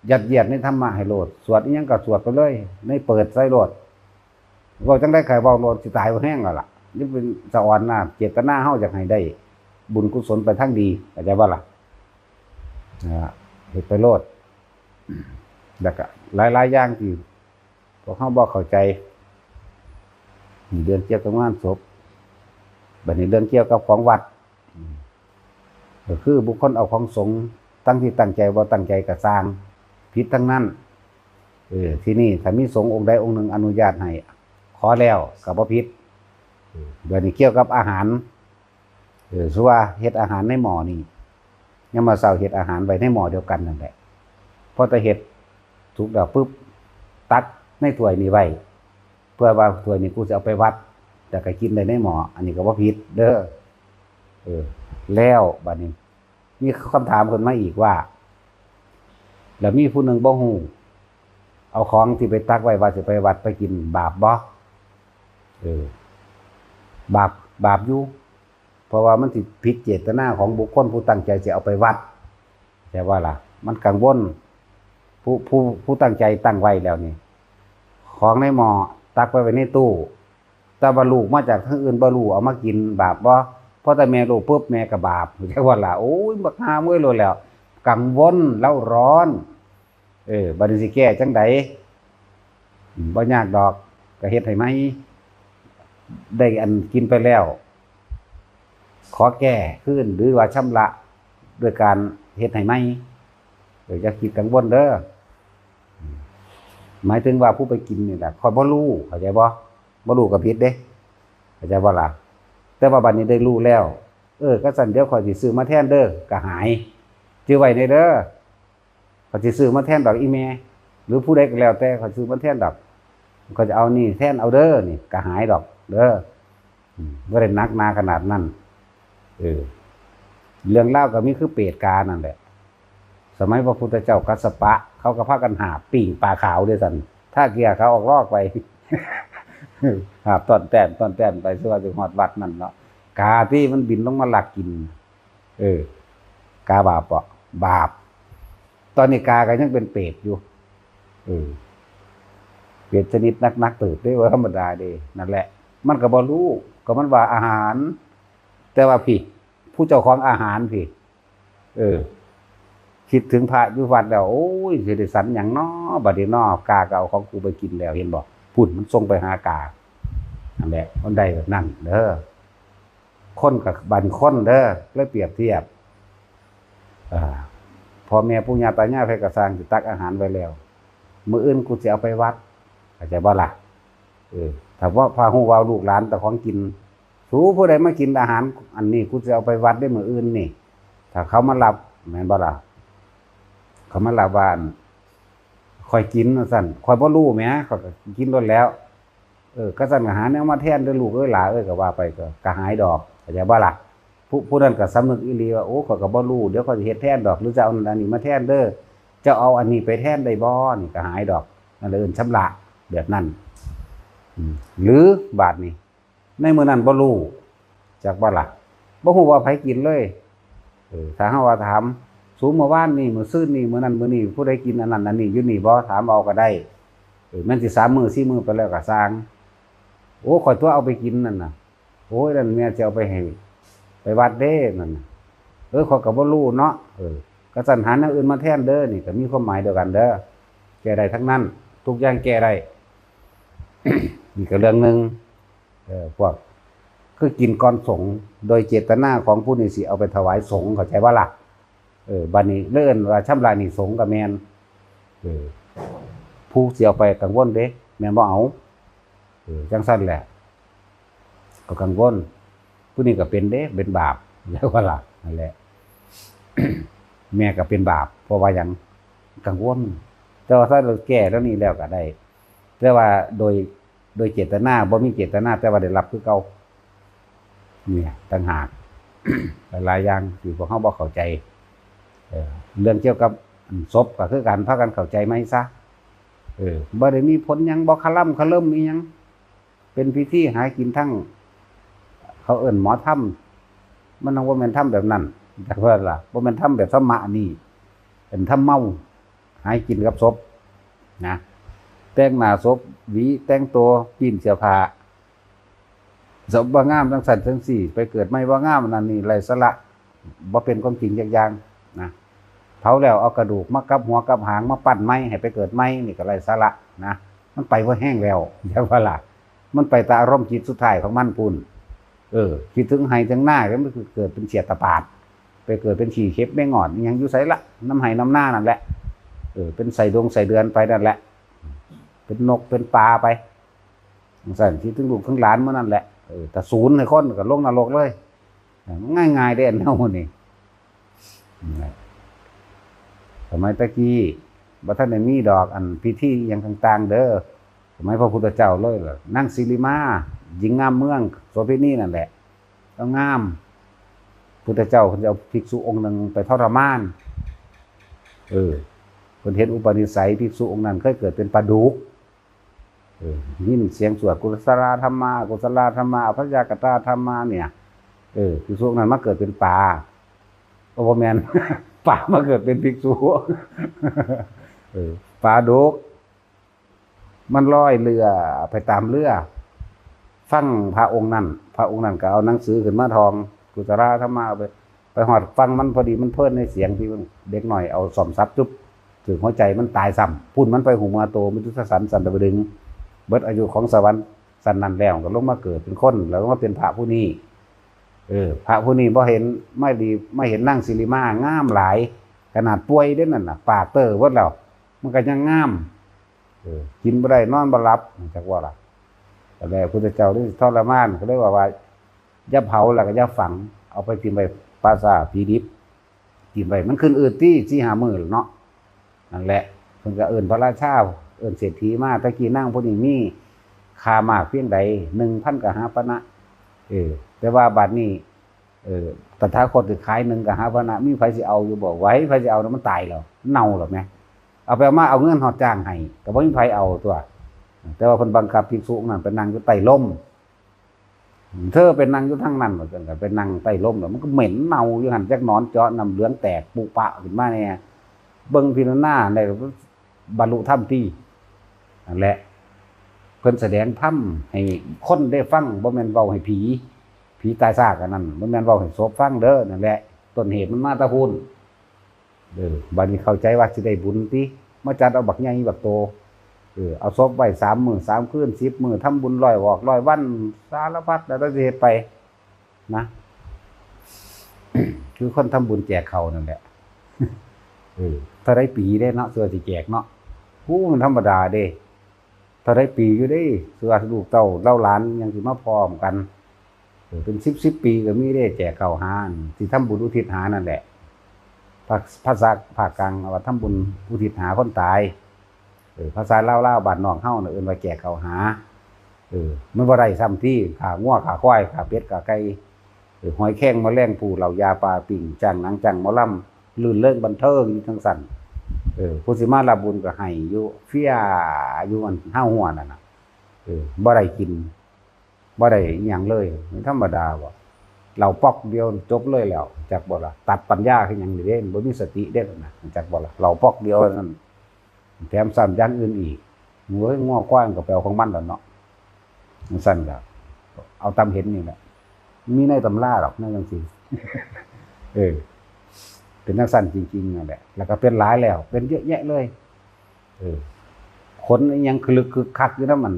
ยัดเยียดในธรรมะให้โลด สวดอิหยังก็สวดไปเลย ในเปิดใส่โลด เว้าจั่งใด๋ก็ให้เว้าโลด สิตายบ่แฮงแล้วล่ะ นี่เป็นสะออนนะ เจตนาเฮาอยากให้ได้บุญกุศลไปทางดี เข้าใจบ่ล่ะ นะ เฮ็ดไปโลด แล้วก็หลายๆอย่างที่พวกเฮาบ่เข้าใจ นี่เรื่องเกี่ยวกับงานศพ บัดนี้เรื่องเกี่ยวกับของวัด อืม ก็คือบุคคลเอาของสงฆ์ ตั้งที่ตั้งใจบ่ตั้งใจก็ซ่าง ผิดทั้งนั้น เออ ทีนี้ถ้ามีสงฆ์องค์ใดองค์หนึ่งอนุญาตให้ ขอแล้วก็บ่ผิด เออ บัดนี้เกี่ยวกับอาหาร เออ สมมุติว่าเฮ็ดอาหารในหม้อนี่ ยามมื้อเช้าเฮ็ดอาหารไว้ในหม้อเดียวกันนั่นแหละ พอแต่เฮ็ดสุกแล้วปุ๊บ ตักในถ้วยนี่ไว้ เพื่อว่าถ้วยนี่กูสิเอาไปวัด แล้วก็กินได้ในหม้อ อันนี้ก็บ่ผิดเด้อ เออ แล้วบัดนี้ มีคำถามขึ้นมาอีกว่า แล้วมีผู้หนึ่งบ่ฮู้ เอาของที่ไปตักไว้ว่าสิไปวัดไปกิน บาปบ่ เออ บาป บาปอยู่ เพราะว่ามันสิผิดเจตนาของบุคคลผู้ตั้งใจสิเอาไปวัด แต่ว่าล่ะ มันกังวล ผู้ ผู้ ผู้ตั้งใจตั้งไว้แล้วนี่ ของในหม้อตักไปไว้ในตู้ แต่ว่าลูกมาจากทางอื่นบ่รู้เอามากิน บาปบ่ พอแต่แม่รู้ปุ๊บ แม่ก็บาป จักว่าล่ะ โอ้ย บักห่าเอ้ย โลดแล้ว กังวล เร่าร้อน เออ บัดนี้สิแก้จั่งใด๋ อืม บ่ยากดอก ก็เฮ็ดให้ใหม่ ได้อันกินไปแล้ว ขอแก้คืน หรือว่าชำระด้วยการเฮ็ดให้ใหม่ เออ อย่าคิดกังวลเด้อ อืม หมายถึงว่าผู้ไปกินนี่แหละ ข้อยบ่รู้ เข้าใจบ่ บ่รู้ก็ผิดเด้ เข้าใจบ่ล่ะ แต่ว่าบัดนี้ได้รู้แล้ว เออ คันซั้นเดี๋ยวข้อยสิซื้อมาแทนเด้อ ก็หาย จื่อไว้แหน่เด้อ ข้อยสิซื้อมาแทนดอกอีแม่ หรือผู้ใดก็แล้วแต่ ข้อยซื้อมาแทนดอก ข้อยจะเอานี่แทนเอาเด้อ นี่ก็หายดอกเด้อ อืม บ่ได้หนักหนาขนาดนั้น เออ เรื่องราวก็มีคือเปรตกานั่นแหละ สมัยพระพุทธเจ้ากัสสปะ เขาก็พากันหาบปิ้งปลาขาวเด้อซั่น ถ้าเกียร์เขาออกลอกไป หาบต้อนแต้น ต้อนแต้นไป ซั่วสิฮอดวัดนั่นเนาะ กาที่มันบินลงมาลักกิน เออ กาบาปบ่ บาป ตอนนี้กาก็ยังเป็นเปรตอยู่ เออ เปรตชนิดนักๆเติบเด้ บ่ธรรมดาเด้ นั่นแหละ มันก็บ่รู้ ก็มันว่าอาหาร แต่ว่าพี่ ผู้เจ้าของอาหารพี้ เออ คิดถึงพระอยู่วัดแล้ว โอ้ย สิได้ฉันหยังน้อ บัดนี้น้อ กาก็เอาของกูไปกินแล้ว เห็นบ่ พุ่นมันส่งไปหากา นั่นแหละ มันได้แบบนั้นเด้อ คนกับบันคนเด้อ เลยเปรียบเทียบ อ่า พ่อแม่ปู่ย่าตายายไผก็ซ่างสิตักอาหารไว้แล้ว มื้ออื่นกูสิเอาไปวัด เข้าใจบ่ล่ะ เออ ถ้าว่าพาฮู้ว่าลูกหลานเจ้าของกิน สูผู้ใดมากินอาหารอันนี้ กูสิเอาไปวัดได้มื้ออื่นนี่ ถ้าเขามารับ แม่นบ่ล่ะ เขามารับว่า อั่น ข้อยกินว่าซั่น ข้อยบ่รู้แหม ข้อยก็กินโลดแล้ว เออ ก็ซั่นก็หาแนวมาแทนเด้อลูกเอ้ยหลาเอ้ย ก็ว่าไป ก็ ก็หายดอก เข้าใจบ่ล่ะ ผู้ ผู้นั้นก็สำนึกอีหลีว่า โอ้ ข้อยก็บ่รู้ เดี๋ยวข้อยสิเฮ็ดแทนดอก หรือจะเอาอันนี้มาแทนเด้อ เจ้าเอาอันนี้ไปแทนได้บ่ นี่ก็หายดอก นั่นแหละเอิ้นชำระแบบนั้น อืม หรือบาดนี้ ในมื้อนั้นบ่รู้ จักบ่ล่ะ บ่ฮู้ว่าไผกินเลย เออ ถ้าเฮาว่าถาม สูมื้อวานนี่ มื้อซืนนี่ มื้อนั้นมื้อนี้ ผู้ใดกินอันนั้นอันนี้อยู่นี่บ่ ถามเอาก็ได้ เออ แม่นสิสามมื้อสี่มื้อไปแล้วก็ซ่าง โอ้ ข้อยตัวเอาไปกินนั่นน่ะ โอ้ย นั่นแม่สิเอาไปให้ ไปวัดเด้นั่นน่ะ เออ ข้อยก็บ่รู้เนาะ เออ ก็ซั่นหาแนวอื่นมาแทนเด้อ นี่ก็มีความหมายเดียวกันเด้อ แก้ได้ทั้งนั้น ทุกอย่างแก้ได้ นี่ก็เรื่องหนึ่ง เออ พวก คือกินก่อนสงฆ์ โดยเจตนาของผู้นี้สิเอาไปถวายสงฆ์ เข้าใจบ่ล่ะ เออ บัดนี้เลยเอิ้นว่าชำระหนี้สงฆ์ก็แม่น เออ ผู้สิเอาไปกังวลเด้ แม่นบ่เอา เออ จั่งซั้นแหละ ก็กังวล ผู้นี้ก็เป็นเด้ เป็นบาป จักบ่ล่ะ นั่นแหละ แม่ก็เป็นบาป เพราะว่าหยัง กังวล แต่ว่าถ้าเราแก้เรื่องนี้แล้วก็ได้ แต่ว่าโดย โดยเจตนา บ่มีเจตนา แต่ว่าได้รับคือเก่า เนี่ย ต่างหาก หลายๆอย่างที่พวกเฮาบ่เข้าใจ เออ เรื่องเกี่ยวกับศพก็คือกัน พากันเข้าใจใหม่ซะ เออ บ่ได้มีผลหยัง บ่คะล่ำคะเลิ่มอีหยัง เป็นพิธีหากินทั้ง เขาเอิ้นหมอธรรม มันบ่แม่นธรรมแบบนั้น จักว่าล่ะ บ่แม่นธรรมแบบธรรมะนี่ เป็นธรรมเมา หากินกับศพนะ แต่งหน้าศพ หวี แต่งตัว ปิ้นเสื้อผ้า ศพบ่งามจั่งซั้นจั่งซี้ ไปเกิดใหม่บ่งาม นั่นนี่ไร้สาระ บ่เป็นความจริงจักอย่างนะ เผาแล้วเอากระดูกมากับหัวกับหางมาปั้นใหม่ให้ไปเกิดใหม่ นี่ก็ไร้สาระนะ มันไปบ่แฮงแล้ว จักว่าล่ะ มันไปแต่อารมณ์จิตสุดท้ายของมันพู้น เออ คิดถึงไฮ่ถึงนา แล้วมันคือเกิดเป็นเสียตาปาด ไปเกิดเป็นขี้เข็บแมงงอดอิหยังอยู่ไสละ นำไฮ่นำนานั่นแหละ เออ เป็นไส้ดงไส้เดือนไปนั่นแหละ เป็นนกเป็นปลาไป จั่งซั้น คิดถึงลูกถึงหลานมื้อนั่นแหละ เออ ถ้าสูญให้คนก็ลงนรกเลย ง่ายๆเด้ อันแนวนี้ สมัยตะกี้บ่ทันได้มีดอกอันพิธีอิหยังต่างๆเด้อ สมัยพระพุทธเจ้าเลยล่ะ นางสิริมา หญิงงามเมือง โสเภณีนั่นแหละ แล้วงาม พุทธเจ้าเพิ่นจะเอาภิกษุองค์หนึ่งไปทรมาน เออ เพิ่นเห็นอุปนิสัยภิกษุองค์นั้นเคยเกิดเป็นปลาดุก เออ ยินเสียงสวดกุศลาธัมมา กุศลาธัมมา อัพยากตาธัมมาเนี่ย เออ ภิกษุองค์นั้นมาเกิดเป็นปลา โอ้ บ่แม่น ปลามาเกิดเป็นภิกษุ เออ ปลาดุก มันลอยเรือไปตามเรือ ฟังพระองค์นั้น พระองค์นั้นก็เอาหนังสือขึ้นมาท่อง กุศลาธัมมา เอาไป ไปฮอดฟังมันพอดี มันเพลินในเสียงที่เด็กน้อยเอาซ่อมสับจุ๊บ ถืกหัวใจมันตายซ้ำ พู้นมันไปหูเมือโต มฤตยูสสันต์สันตะปะดึง เบิดอายุของสวรรค์สันนั้นแล้ว ก็ลงมาเกิดเป็นคน แล้วก็มาเป็นพระผู้นี้ เออ พระผู้นี้บ่เห็น ไม่ดี ไม่เห็นนางสิริมางามหลาย ขนาดป่วยเด้นั่นน่ะ ปากเตอเบิดแล้ว มันก็ยังงาม เออ กินบ่ได้ นอนบ่หลับ จักว่าล่ะ ก็เลยพุทธเจ้าได้ทรมาน ก็เลยว่า ว่า อย่าเผา แล้วก็อย่าฝัง เอาไปถิ่มไว้ป่าช้าผีดิบ ถิ่มไว้ มันขึ้นอืดติ สี่ห้ามื้อแล้วเนาะ นั่นแหละ เพิ่นก็เอิ้นพระราชา เอิ้นเศรษฐีมา แต่กี้นางผู้นี้มีค่ามากเพียงใด หนึ่งพันกหาปณะ เออ แต่ว่าบัดนี้ เออ ตถาคตสิขายหนึ่งกหาปณะ มีไผสิเอาอยู่บ่ ไหว ไผสิเอา มันตายแล้ว เน่าแล้วแหม เอาไปเอามา เอาเงินฮอดจ้างให้ ก็บ่มีไผเอาตั๊ว แต่ว่าเพิ่นบังคับภิกษุนั้นไปนั่งอยู่ใต้ร่ม เธอไปนั่งอยู่ทางนั้น ว่าซั่น ก็ไปนั่งใต้ร่มแล้ว มันก็เหม็นเน่าอยู่หั่น จักหนอนเจาะน้ำเหลืองแตกปุปะขึ้นมาแหน่ เบิ่งพิจารณาได้ บรรลุธรรมติ นั่นแหละ เพิ่นแสดงธรรมให้คนได้ฟัง บ่แม่นเว้าให้ผี ผีตายซากอันนั้น บ่แม่นเว้าให้ศพฟังเด้อ นั่นแหละ ต้นเหตุมันมาแต่พุ้น เออ บัดนี้เข้าใจว่าสิได้บุญติ มาจัดเอาบักใหญ่บักโต เออ เอาศพไว้สามมื้อสามคืน สิบมื้อ ทำบุญร้อยออกร้อยวัน สารพัดแล้วแต่สิเฮ็ดไป นะ คือคนทำบุญแจกข้าวนั่นแหละ เออ เท่าใดปีเด้เนาะ เทื่อสิแจกเนาะ โอ้ มันธรรมดาเด้ เท่าใดปีอยู่เด้ เทื่อลูกเต้าเหล่าหลานยังสิมาพร้อมกัน เออ เป็นสิบสิบปีก็มีเด้ แจกข้าวหา สิทำบุญอุทิศหานั่นแหละ ภาษา ภาคกลางว่าทำบุญอุทิศหาคนตาย เออ ภาษาลาวๆ บ้านนอกเฮาน่ะเอิ้นว่าแจกข้าวหา เออ มันบ่ได้ซ้ำติ ฆ่างัวฆ่าควาย ฆ่าเป็ดฆ่าไก่ เออ หอยแครงแมลงภู่ เหล้ายาปลาปิ้ง จ้างหนังจ้างหมอลำ รื่นเริงบันเทิงอยู่จั่งซั้น เออ ผู้สิมารับบุญก็ให้อยู่เฟียอยู่อันห้าวหัวนั่นน่ะ เออ บ่ได้กิน บ่ได้อิหยังเลย มันธรรมดาบ่ เหล้าป๊อกเดียวจบเลยแล้ว จักบ่ล่ะ ตัดปัญญาคือหยังนี่เด้ บ่มีสติเด้นะ จักบ่ล่ะ เหล้าป๊อกเดียวนั่น แถมซ้ำอย่างอื่นอีก โอ้ย งัวควายมันก็ไปเอาของมันแล้วเนาะ จั่งซั้นล่ะ เอาตามเห็นนี่แหละ มีในตำราดอก แนวจั่งซี้ เออ เป็นจั่งซั้นจริงๆ นั่นแหละ แล้วก็เป็นหลายแล้ว เป็นเยอะแยะเลย เออ คนอิหยังคึกคึกคักอยู่นำมัน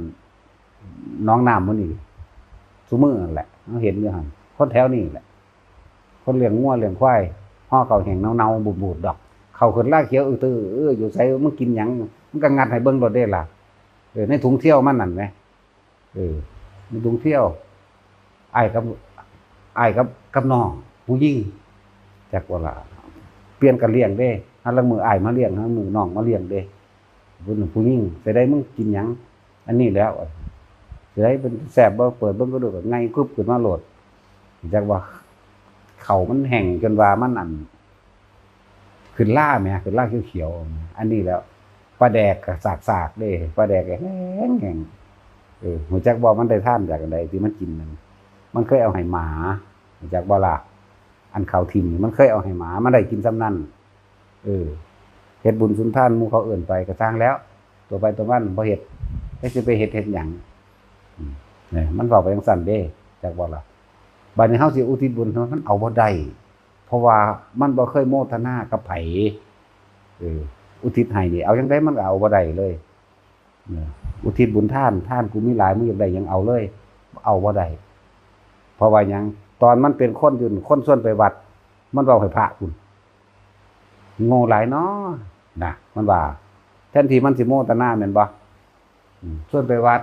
หนองน้ำหมู่นี่ ซุมื้อนั่นแหละ เราเห็นอยู่หั่น คนแถวนี้แหละ คนเลี้ยงงัวเลี้ยงควาย ห่อข้าวแห้งเน่าๆ บูดๆ ดอก ข้าวขึ้นราเขียวอื้อตื้อ เออ อยู่ไส มึงกินหยัง มึงก็งัดให้เบิ่งโลดเด้ล่ะ เออ ในถุงเที่ยวมันนั่นแหม เออ ในถุงเที่ยว อ้ายกับ อ้ายกับ กับน้อง ผู้หญิง จักว่าล่ะ เปลี่ยนกันเลี้ยงเด้ หาลางมื้ออ้ายมาเลี้ยง หาลางมื้อน้องมาเลี้ยงเด้ ผู้หนึ่งผู้หญิง สิได้มึงกินหยัง อันนี้แล้ว สิได้เป็นแซ่บบ่ เปิดเบิ่งก็ดู ก็ไงกึบขึ้นมาโลด จักว่า ข้าวมันแห้งจนว่ามันอัน ขึ้นราแหม ขึ้นราเขียวๆ อันนี้แล้ว ปลาแดกก็สากๆ เด้ ปลาแดกก็แห้งๆ เออ ฮู้จักบ่ มันได้ทานจากอันใดที่มันกินนั่น มันเคยเอาให้หมา ฮู้จักบ่ล่ะ อันข้าวถิ่มนี่มันเคยเอาให้หมา มันได้กินส่ำนั้น เออ เฮ็ดบุญสุนทานหมู่เขาเอิ้นไปก็ซ่างแล้ว ตัวไปตัวมันบ่เฮ็ด จักสิไปเฮ็ด เฮ็ดหยัง อืม นี่ มันเว้าไปจั่งซั้นเด้ จักบ่ล่ะ บัดนี้เฮาสิอุทิศบุญ มันเอาบ่ได้ เพราะว่ามันบ่เคยโมทนากับไผ เออ อุทิศให้นี่ เอาจั่งใดมันก็เอาบ่ได้เลย เออ อุทิศบุญทาน ทานกูมีหลาย มึงอยากได้หยังเอาเลย เอาบ่ได้ เพราะว่าหยัง ตอนมันเป็นคนอยู่ คนชวนไปวัด มันเว้าให้พระพุ้น โง่หลายน้อ นะ มันว่า แทนที่มันสิโมทนาแม่นบ่ อืม ชวนไปวัด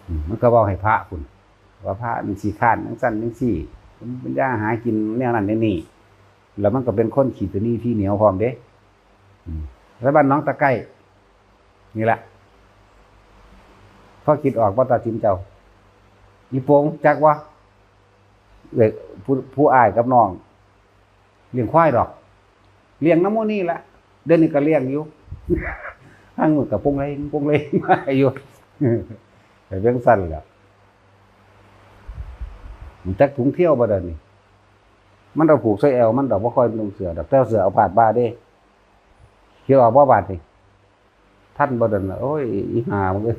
อืม มันก็เว้าให้พระพุ้น ว่าพระนี่ขี้คร้านจั่งซั้นจั่งซี้ บ่มีปัญญาหากินแนวนั้นแนวนี้ แล้วมันก็เป็นคนขี้ตะหนี่ทีเหนียวพร้อมเด้ อืม แล้วบ้านหนองตะไคร้ นี่แหละ พอคิดออกบ่ตัดสินเจ้า อีโปงจักวะ เอ้ย ผู้ ผู้อ้ายกับน้อง เลี้ยงควายดอก เลี้ยงนำหมู่นี่แหละ เดี๋ยวนี้ก็เลี้ยงอยู่ หางมื้อก็ปงเลง ปงเลงมาอยู่ แต่จั่งซั้นแหละ มันจักถุงเที่ยวบ่เดี๋ยวนี้ มันเอาผูกใส่แอวมันดอก บ่ค่อยนุ่งเสื้อดอก แต่เสื้อเอาพาดบ่าเด้ เขียวเอาบ่บาดนี่ ทันบ่เดินน่ะ โอ้ย อีห่ามึงเอ้ย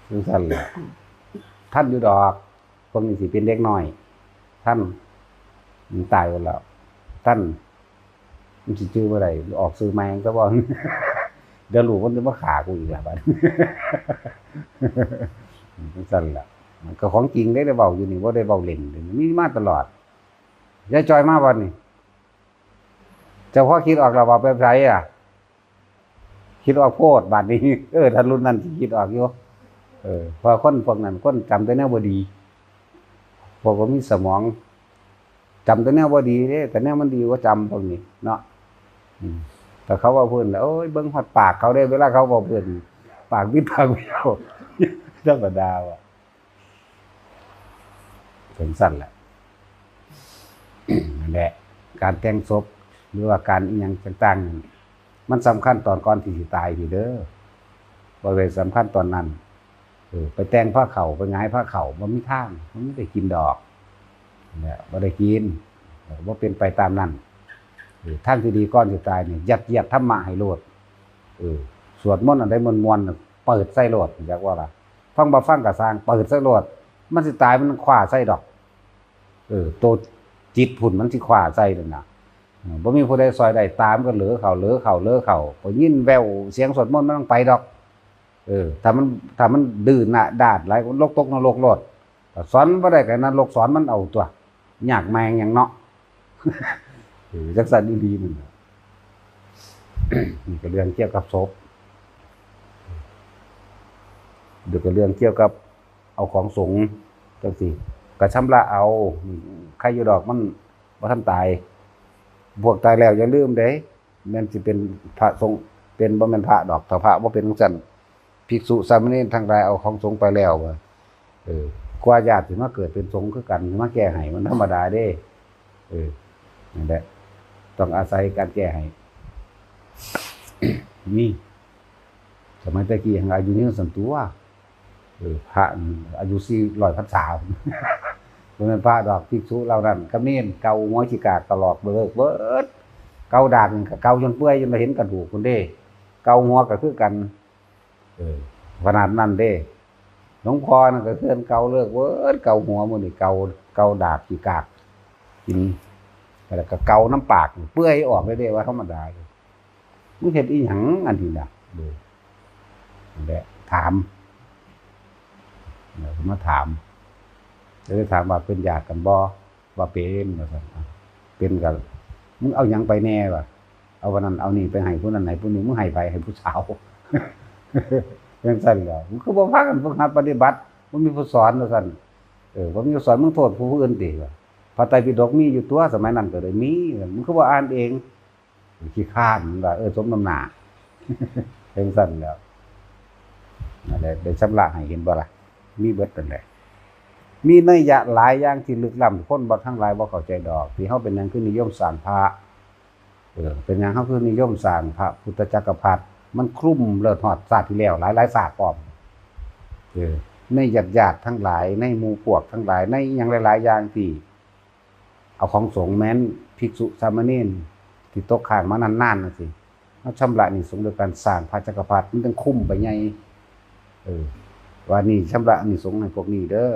จั่งซั้นแหละ ทันอยู่ดอก พวกนี้สิเป็นเด็กน้อย ทัน มันตายไปแล้ว ทัน มันสิจื่อบ่ได้ ออกชื่อใหม่ซะบ่ เดี๋ยวลูกมันจะมาฆ่ากูอีกล่ะบัด จั่งซั้นแหละ มันก็ของจริงเด้ ได้เว้าอยู่นี่ บ่ได้เว้าเล่นเด้ มีมาตลอด ยายจอยมาบัดนี้ เจ้าพ่อคิดออกแล้วว่าไปไสอ่ะ คิดออกโพดบัดนี้ เออ ถ้ารุ่นนั้นสิคิดออกอยู่ เออ เพราะคนพวกนั้น คนจำแต่แนวบ่ดี พวกบ่มีสมอง จำแต่แนวบ่ดีเด้ แต่แนวมันดีบ่จำพวกนี้เนาะ อืม แต่เขาเว้าพื้นแล้ว โอ้ย เบิ่งฮอดปากเขาเด้ เวลาเขาเว้าพื้น ปากบิดปากเบี้ยว ธรรมดาว่ะ จั่งซั้นแหละ นั่นแหละ การแต่งศพ หรือว่าการอิหยังต่างๆนั่น มันสำคัญตอนก่อนที่สิตายพี้เด้อ บ่ได้สำคัญตอนนั้น เออ ไปแต่งพาเข้า ไปหงายพาเข้า บ่มีทาง มันบ่ได้กินดอก นั่นแหละ บ่ได้กิน เออ บ่เป็นไปตามนั้น เออ ทางที่ดีก่อนสิตายนี่ ยัดเยียดธรรมะให้โลด เออ สวดมนต์อันใดม่วนๆน่ะ เปิดใส่โลด จักว่าล่ะ ฟังบ่ฟังก็ซ่าง เปิดใส่โลด มันสิตายมันคว้าใส่ดอก เออ ตัวจิตพุ้นมันสิคว้าใส่นั่นน่ะ เออ บ่มีผู้ใดซ่อยได้ ตามันก็เหลือเข้า เหลือเข้า เหลือเข้า ก็ยินแว่วเสียงสวดมนต์มันต้องไปดอก เออ ถ้ามัน ถ้ามันดื้อหน้าด้านหลาย ลงตกนรกโลด ถ้าสอนบ่ได้ก็นรกสอนมันเอาตัวยากแม่งหยังเนาะ เออ จังซั่นอีหลีนั่นน่ะ นี่ก็เรื่องเกี่ยวกับศพ เดี๋ยวก็เรื่องเกี่ยวกับเอาของสงฆ์จังซี่ ก็ชำระเอา ใครอยู่ดอกมันบ่ทันตาย พวกตายแล้วอย่าลืมเด้ แม่นสิเป็นพระสงฆ์ เป็นบ่แม่นพระดอก ถ้าพระบ่เป็นจังซั่น ภิกษุสามเณรทั้งหลายเอาของสงฆ์ไปแล้วว่า เออ กว่าญาติสิมาเกิดเป็นสงฆ์คือกัน มาแก้ให้มันธรรมดาเด้ เออ นั่นแหละ ต้องอาศัยการแก้ให้ นี่ สมัยตะกี้ยังอายุยืนสันตัว เออ พระอายุสี่ร้อยพรรษา บ่แม่นพระดอก ภิกษุเหล่านั้น กับเณรเกาหัวขี้กากกะหลอกเบิกเบิด เกาดากนี่ก็เกาจนเปื่อย จนเราเห็นกระดูกพุ้นเด้ เกาหัวก็คือกัน เออ ขนาดนั้นเด้ หลวงพ่อนั่นก็คือเกาเลิกเบิด เกาหัวมื้อนี้ เกา เกาดากขี้กากกิน แล้วก็เกาน้ำปากเปื่อยออกเลยเด้ ว่าธรรมดาเลย มึงเฮ็ดอีหยังอันนี้น่ะ เออ นั่นแหละ ถาม เออ มาถาม จะได้ถามว่าเป็นญาติกันบ่ ว่าเป็น ว่าซั่น อ่ะ เป็นก็ มึงเอาหยังไปแน่วะ เอาวันนั้นเอานี่ไปให้ผู้นั้นให้ผู้นี้ มึงให้ไผ ให้ผู้สาว จังซั่นแหล้ว มึงคือบ่พากันฝึกหัดปฏิบัติ บ่มีผู้สอน ว่าซั่น เออ บ่มีผู้สอน มึงโทษผู้อื่นติ ว่า พระไตรปิฎกมีอยู่ตัว สมัยนั้นก็เลยมี มึงคือบ่อ่านเอง ขี้คร้าน ว่า เออ สมน้ำหน้า จังซั่นแหล้ว นั่นแหละ ได้ชำระให้ เห็นบ่ล่ะ มีเบิดนั่นแหละ มีนัยยะหลายอย่างที่ลึกล้ำ คนบ่ ทั้งหลายบ่เข้าใจดอก ที่เฮาเป็นหยังคือนิยมสร้างพระ เออ เป็นหยังเฮาคือนิยมสร้างพระพุทธจักรพรรดิ มันคลุมเลิศฮอดชาติที่แล้ว หลายๆ ชาติพร้อม เออ ในญาติๆ ทั้งหลาย ในหมู่พวกทั้งหลาย ในอิหยังหลายๆ อย่างที่ เอาของสงฆ์ แม้นภิกษุสามเณรที่ตกค้างมานานๆ จังซี้ มาชำระหนี้สงฆ์โดยการสร้างพระจักรพรรดิ มันจั่งคุ้มไปใหญ่ เออ ว่านี่ชำระหนี้สงฆ์ให้พวกนี้เด้อ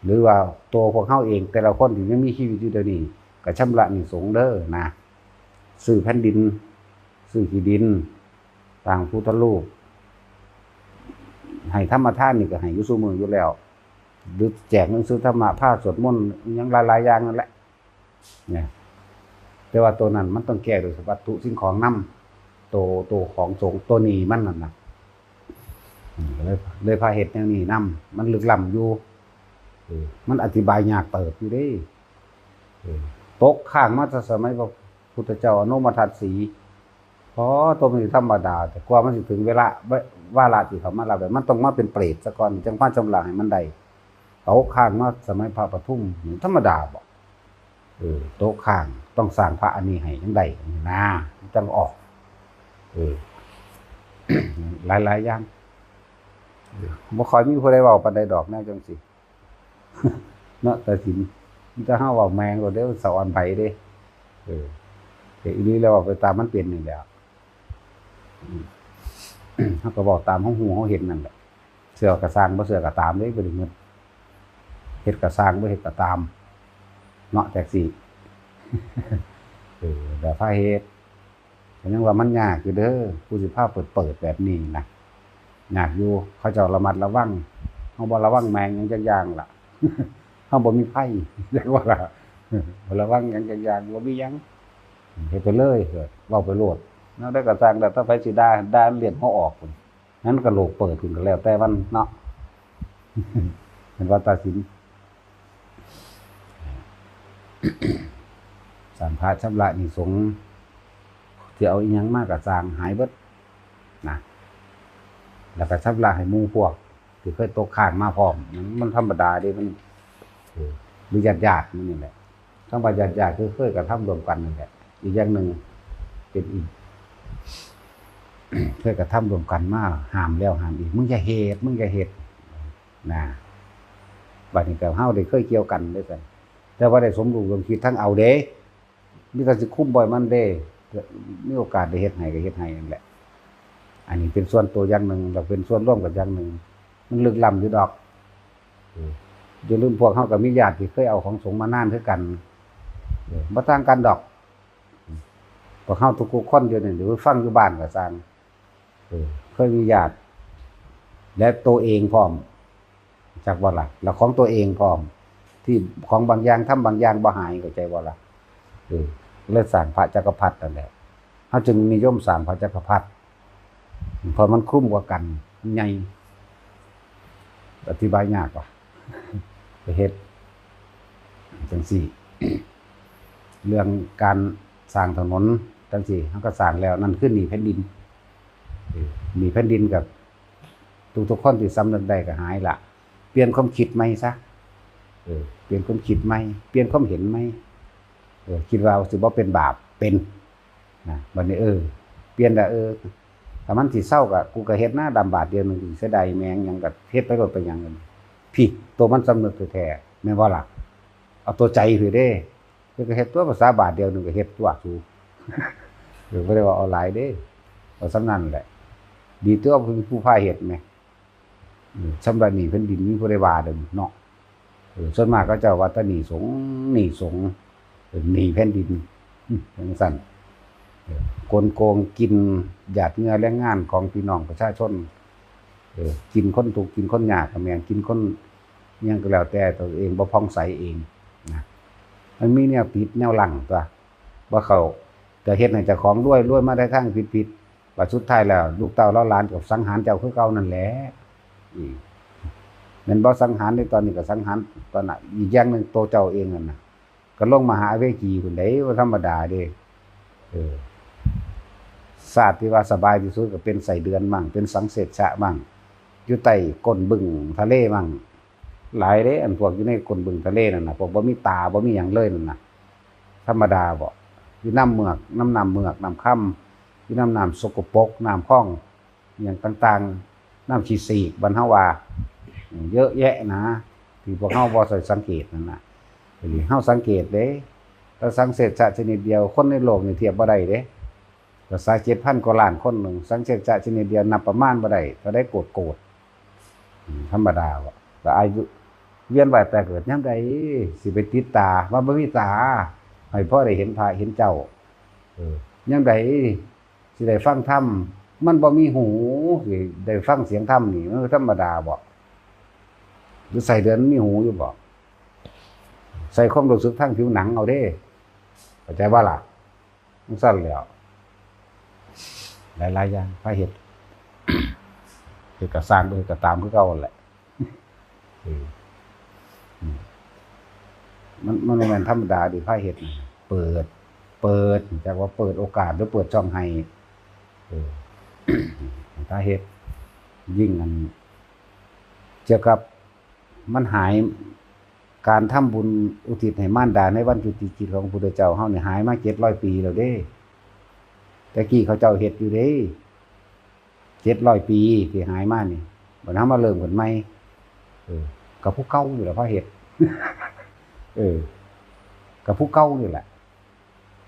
หรือว่าตัวพวกเฮาเองแต่ละคนที่ยังมีชีวิตอยู่เดี๋ยวนี้ ก็ชำระหนี้สงฆ์เด้อนะ ซื้อแผ่นดิน ซื้อที่ดิน สร้างพุทธรูป ให้ธรรมทานนี่ก็ให้อยู่ซุมื้ออยู่แล้ว หรือแจกหนังสือธรรมะ พาสวดมนต์ อิหยังหลายๆ อย่างนั่นแหละ เนี่ย แต่ว่าตัวนั้นมันต้องแก้โดยวัตถุสิ่งของนำ ตัว ตัวของสงฆ์ ตัวหนี้มันนั่นน่ะ อืม เลย เลยพาเฮ็ดแนวนี้นำ มันลึกล้ำอยู่ เออ มันอธิบายยากเติบอยู่เด้ เออ ตกค้างมาแต่สมัยพระพุทธเจ้าอโนมทัศสี อ๋อ ตัวมันสิธรรมดา แต่กว่ามันสิถึงเวลา ว- วาระที่เขามารับได้ มันต้องมาเป็นเปรตซะก่อน จั่งพาชำระให้มันได้ ตกค้างมาสมัยพระปทุม นี่ธรรมดาบ่ เออ ตกค้าง ต้องสร้างพระอันนี้ให้จั่งได้ นี่นะ จั่งออก เออ หลายๆ อย่าง เออ บ่ค่อยมีผู้ใดเว้าปานใดดอกแนวจั่งซี้ เนาะ ตาสิน มีแต่เฮาเว้าแม่งโลดเด้ สะออนไผเด้ เออ แต่อีหลีแล้วเว้าไปตามมันเป็นนี่แหละ อืม เฮาก็เว้าตามเฮาฮู้เฮาเห็นนั่นแหละ เชื่อก็ซ่าง บ่เชื่อก็ตามเด้ บ่ได้เงิน เฮ็ดก็ซ่าง บ่เฮ็ดก็ตาม เนาะ จั่งซี้ เออ แต่พาเฮ็ด ก็ยังว่ามันยากอยู่เด้อ ผู้สิพาเปิดๆ แบบนี้นะ ยากอยู่ เขาเจ้าระมัดระวัง เฮาบ่ระวังแม่งหยังจักอย่างล่ะ เฮาบ่มีไผ จักว่าล่ะ บ่ระวังหยังจักอย่าง บ่มีหยัง เฮ็ดไปเลย เว้าไปโลด แนวใดก็ซ่าง แล้วแต่ไผสิด่า ด่าเลียดหัวออกพุ้น นั้นก็โลกเปิดพุ้น ก็แล้วแต่มันเนาะ เห็นว่าตาสิน สร้างพระชำระหนี้สงฆ์ สิเอาอิหยังมาก็ซ่าง หายเบิดนะ แล้วก็ชำระให้หมู่พวกที่เคยตกค้างมาพร้อม มัน มันธรรมดาเด้ มัน เออ หรือญาติๆ มันนี่แหละ คำว่าญาติๆ คือเคยกระทำร่วมกันนั่นแหละ อีกอย่างหนึ่ง เป็นอีก เคยกระทำร่วมกันมา ห้ามแล้วห้ามอีก มึงอย่าเฮ็ด มึงอย่าเฮ็ด นะ บัดนี้ก็เฮาได้เคยเกี่ยวกันเด้อกัน แต่ว่าได้สมรู้ร่วมคิดทั้งเอาเด้ มีแต่สิคุมบ่อยมันเด้ มีโอกาสได้เฮ็ดให้ก็เฮ็ดให้นั่นแหละ อันนี้เป็นส่วนตัวอย่างหนึ่ง แล้วเป็นส่วนรวมกันอย่างหนึ่ง มันลึกล้ำอยู่ดอก เออ อย่าลืมพวกเฮาก็มีญาติที่เคยเอาของสงฆ์มานานคือกัน เออ บ่ต่างกันดอก พวกเฮาทุกๆคนอยู่นี่ หรือฟังอยู่บ้านก็ซ่าง เออ เคยมีญาติ และตัวเองพร้อม จักบ่ล่ะ แล้วของตัวเองพร้อม ที่ของบางอย่างทำบางอย่างบ่หาย เข้าใจบ่ล่ะ เออ เลยสร้างพระจักรพรรดินั่นแหละ เฮาจึงนิยมสร้างพระจักรพรรดิ เพราะมันคลุมกว่ากัน มันใหญ่ อธิบายยากว่ะ ไปเฮ็ดจังซี่ เรื่องการสร้างถนนจังซี่ เฮาก็สร้างแล้ว นั่นคือหนี้แผ่นดิน เออ หนี้แผ่นดินกับทุกๆคนที่สำนึกได้ก็หายละ เปลี่ยนความคิดใหม่ซะ เออ เปลี่ยนความคิดใหม่ เปลี่ยนความเห็นใหม่ เออ คิดว่าสิบ่เป็นบาป เป็น นะ บัดนี้ เออ เปลี่ยนละ เออ ถ้ามันสิเซาก็ กูก็เฮ็ดนาดำบาทเดียวหนึ่ง เสียดายแม่งหยังก็เฮ็ดไปโลด ไปหยังกัน พี้ ตัวมันสำนึกแท้ๆ แม่นบ่ล่ะ เอาตัวใจพี้เด้ เพิ่นก็เฮ็ดตัว ภาษาบาทเดียวหนึ่งก็เฮ็ดตัวสู เออ บ่ได้ว่าเอาหลายเด้ เอาส่ำนั้นแหละ ดีตัวเพิ่นผู้พาเฮ็ดแหม เออ ชำระหนี้แผ่นดิน มีผู้ใดว่าเด้อเนาะ เออ ส่วนมากเขาเจ้าว่าแต่หนี้สงฆ์ หนี้สงฆ์ เออ หนี้แผ่นดิน อืม จังซั่น เออ กลโกงกินหยาดเหงื่อแรงงานของพี่น้องประชาชน เออ กินคนทุกข์ กินคนยากก็แม่น กินคนหยังก็แล้วแต่ ตัวเองบ่ผ่องใสเองนะ มันมีแนวปิดแนวลังตั๊ว บ่เข้า ก็เฮ็ดให้เจ้าของรวย รวยมาได้ทางผิดๆ บัดสุดท้ายแล้ว ลูกเต้าเหล่าหลานก็สังหารเจ้าคือเก่านั่นแหละ อืม แม่นบ่ สังหารในตอนนี้ก็สังหารตอนนั้น อีกอย่างหนึ่ง ตัวเจ้าเองนั่นน่ะ ก็ลงมหาอเวจีพุ้นเด้ บ่ธรรมดาเด้ เออ ชาติที่ว่าสบายที่สุดก็เป็นไส้เดือนมั่ง เป็นสังเสชชะมั่ง อยู่ใต้ก้นบึ้งทะเลมั่ง หลายเด้ อันพวกอยู่ในก้นบึ้งทะเลนั่นน่ะ พวกบ่มีตา บ่มีหยังเลยนั่นน่ะ ธรรมดาบ่ อยู่นำเมือก นำน้ำเมือก น้ำคำ อยู่นำน้ำสกปรก น้ำคลอง อิหยังต่างๆ น้ำขี้สีก บ้านเฮาว่า เยอะแยะนะ ที่พวกเฮาบ่ใส่สังเกตนั่นน่ะ ทีนี้เฮาสังเกตเด้ แต่สังเสชชะชนิดเดียว คนในโลกนี่เทียบบ่ได้เด้ ภาษาเจ็ดพันกว่าล้านคนหนึ่ง สังเสชชะชนิดเดียวนับประมาณบ่ได้ เท่าใดโกดโกด อืม ธรรมดาบ่ แต่อายุเวียนว่ายตายเกิดยามใด สิไปติดตา ว่าบ่มีตา ให้พอได้เห็นพระเห็นเจ้า เออ ยามใด สิได้ฟังธรรม มันบ่มีหู สิได้ฟังเสียงธรรมนี่ มันธรรมดาบ่ หรือไส้เดือนมันมีหูอยู่บ่ ใส่ความรู้สึกทางผิวหนังเอาเด้ เข้าใจบ่ล่ะ จั่งซั้นแหล้ว หลายๆอย่าง พาเฮ็ด เฮ็ดก็ซ่าง บ่เฮ็ดก็ตามคือเก่าหั่นแหละ เออ อืม มัน มันบ่แม่นธรรมดาเด้ พาเฮ็ดน่ะ เปิด เปิด จักว่าเปิดโอกาสหรือเปิดช่องให้ เออ พาเฮ็ด ยิ่งอัน เกี่ยวกับ มันหาย การทำบุญอุทิศให้มารดาในวันจุติจิตของพระพุทธเจ้าเฮานี่หายมาเจ็ดร้อยปีแล้วเด้ แต่กี้เขาเจ้าเฮ็ดอยู่เด้ เจ็ดร้อยปีที่หายมานี่ บัดเฮามาเริ่มกันใหม่ เออ กับผู้เก่าอยู่ล่ะพาเฮ็ด เออ กับผู้เก่าอยู่แหละ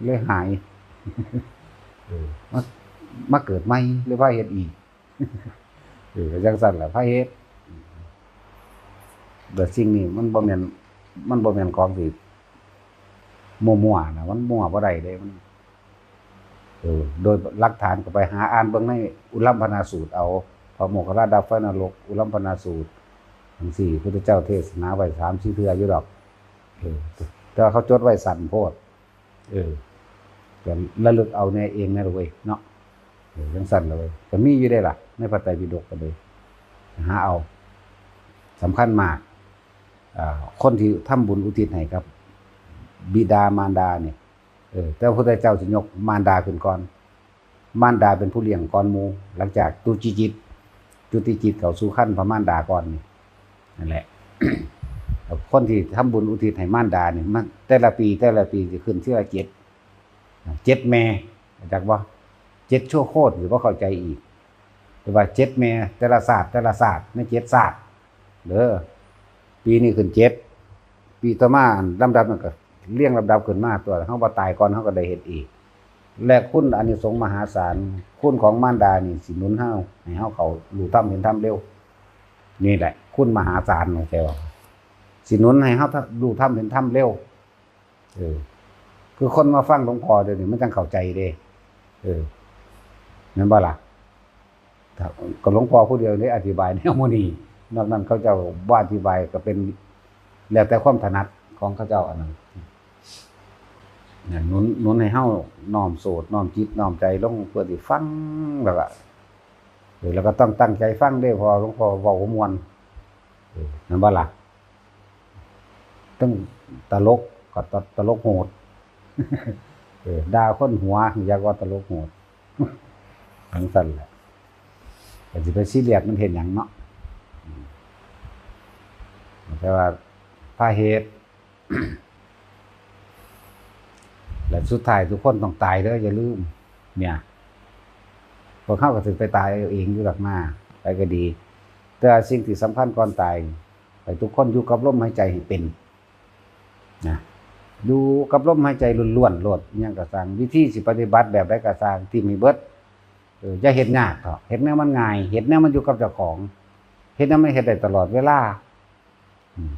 เลยหาย เออ มา มาเกิดใหม่ เลยพาเฮ็ดอีก เออ จั่งซั้นล่ะ พาเฮ็ด แต่สิ่งนี้มันบ่แม่น มันบ่แม่นของที่มั่วๆนะ มันมั่วบ่ได้เด้ มัน เออ โดยหลักฐานก็ไปหาอ่านเบิ่งในอุลัมพนาสูตรเอา พระโมคคัลลาดับไฟนรก อุลัมพนาสูตร จั่งซี้ พุทธเจ้าเทศนาไว้สามสี่เทื่ออยู่ดอก เออ แต่ว่าเขาจดไว้สั้นโพด เออ ก็ระลึกเอาแน่เองแน่ละเว้ยเนาะ เออ จั่งซั้นละเว้ย ก็มีอยู่เด้ล่ะ ในพระไตรปิฎกก็เลย หาเอา สำคัญมาก อ่า คนที่ทำบุญอุทิศให้กับบิดามารดาเนี่ย เออ แต่พระพุทธเจ้าสิยกมารดาขึ้นก่อน มารดาเป็นผู้เลี้ยงก่อนหมู่ หลังจากจุติจิต จุติจิตเข้าสู่ครรภ์พระมารดาก่อนนี่ นั่นแหละ คนที่ทำบุญอุทิศให้มารดานี่ มันแต่ละปี แต่ละปีสิขึ้นทีละเจ็ด เจ็ดแม่ รู้จักบ่ เจ็ดชั่วโคตร สิบ่เข้าใจอีก แต่ว่าเจ็ดแม่ แต่ละชาติ แต่ละชาติ ในเจ็ดชาติ เด้อ ปีนี้ขึ้นเจ็ด ปีต่อมา อันลำดับนั้นก็เรียงลำดับขึ้นมา ตัวเฮาบ่ตายก่อน เฮาก็ได้เฮ็ดอีก และคุณอานิสงส์มหาศาล คุณของมารดานี่สิหนุนเฮา ให้เฮาเข้ารู้ธรรมเห็นธรรมเร็ว นี่แหละ คุณมหาศาลของแกว่า สิหนุนให้เฮารู้ธรรมเห็นธรรมเร็ว เออ คือคนมาฟังหลวงพ่อเดี๋ยวนี้มันจังเข้าใจเด้ เออ แม่นบ่ล่ะ? ก็หลวงพ่อผู้เดียวนี่อธิบายแนวหมู่นี้ นอกนั้นเขาเจ้าบ่อธิบายก็เป็น แล้วแต่ความถนัดของเขาเจ้าอันนั้น เนี่ย หนุน หนุนให้เฮาน้อมโสต น้อมจิต น้อมใจลงเพื่อสิฟัง แล้วก็ เออ แล้วก็ต้องตั้งใจฟังเด้ เพราะว่าหลวงพ่อเว้าม่วน เออ แม่นบ่ล่ะ? ทั้งตลกก็ต- ตลกโหด เออ ด่าคนหัว อยากว่าตลกโหด จั่งซั้นแหละ ก็สิไปซีเรียสมันเฮ็ดหยังเนาะ อืม แต่ว่าพาเหตุ และสุดท้ายทุกคนต้องตายเด้อ อย่าลืม เนี่ย พวกเฮาก็สิไปตายเอาเองอยู่ดอกนา ไปก็ดี แต่ว่าสิ่งที่สำคัญก่อนตาย ให้ทุกคนอยู่กับลมหายใจให้เป็น นะ อยู่กับลมหายใจล้วนๆ โลด อิหยังก็ซ่าง วิธีสิปฏิบัติแบบใดก็ซ่าง ทิ่มให้เบิด เออ อย่าเฮ็ดยากเถาะ เฮ็ดแนวมันง่าย เฮ็ดแนวมันอยู่กับเจ้าของ เฮ็ดแนวมันเฮ็ดได้ตลอดเวลา อืม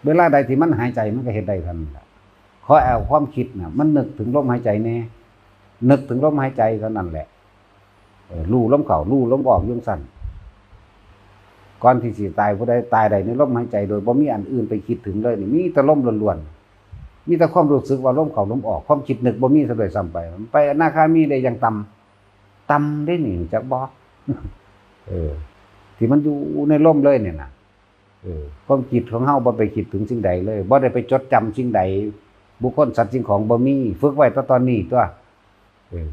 เวลาใดที่มันหายใจมันก็เฮ็ดได้เท่านั้นแหละ ขอให้เอาความคิดน่ะ มันนึกถึงลมหายใจแน่ นึกถึงลมหายใจเท่านั้นแหละ เออ รู้ลมเข้า รู้ลมออกอยู่จั่งซั้น ก่อนที่สิตาย ผู้ใดตายได้ในลมหายใจ โดยบ่มีอันอื่นไปคิดถึงเลยนี่ มีแต่ลมล้วนๆ มีแต่ความรู้สึกว่าลมเข้าลมออก ความคิดนึกบ่มีซะด้วยซ้ำไป ไปอนาคามีได้อย่างต่ำ ต่ำเด้นี่ จักบ่ เออ ที่มันอยู่ในลมเลยเนี่ยนะ เออ ความคิดของเฮาบ่ไปคิดถึงสิ่งใดเลย บ่ได้ไปจดจำสิ่งใด บุคคลสัตว์สิ่งของบ่มี ฝึกไว้แต่ตอนนี้ตั๊ว เออ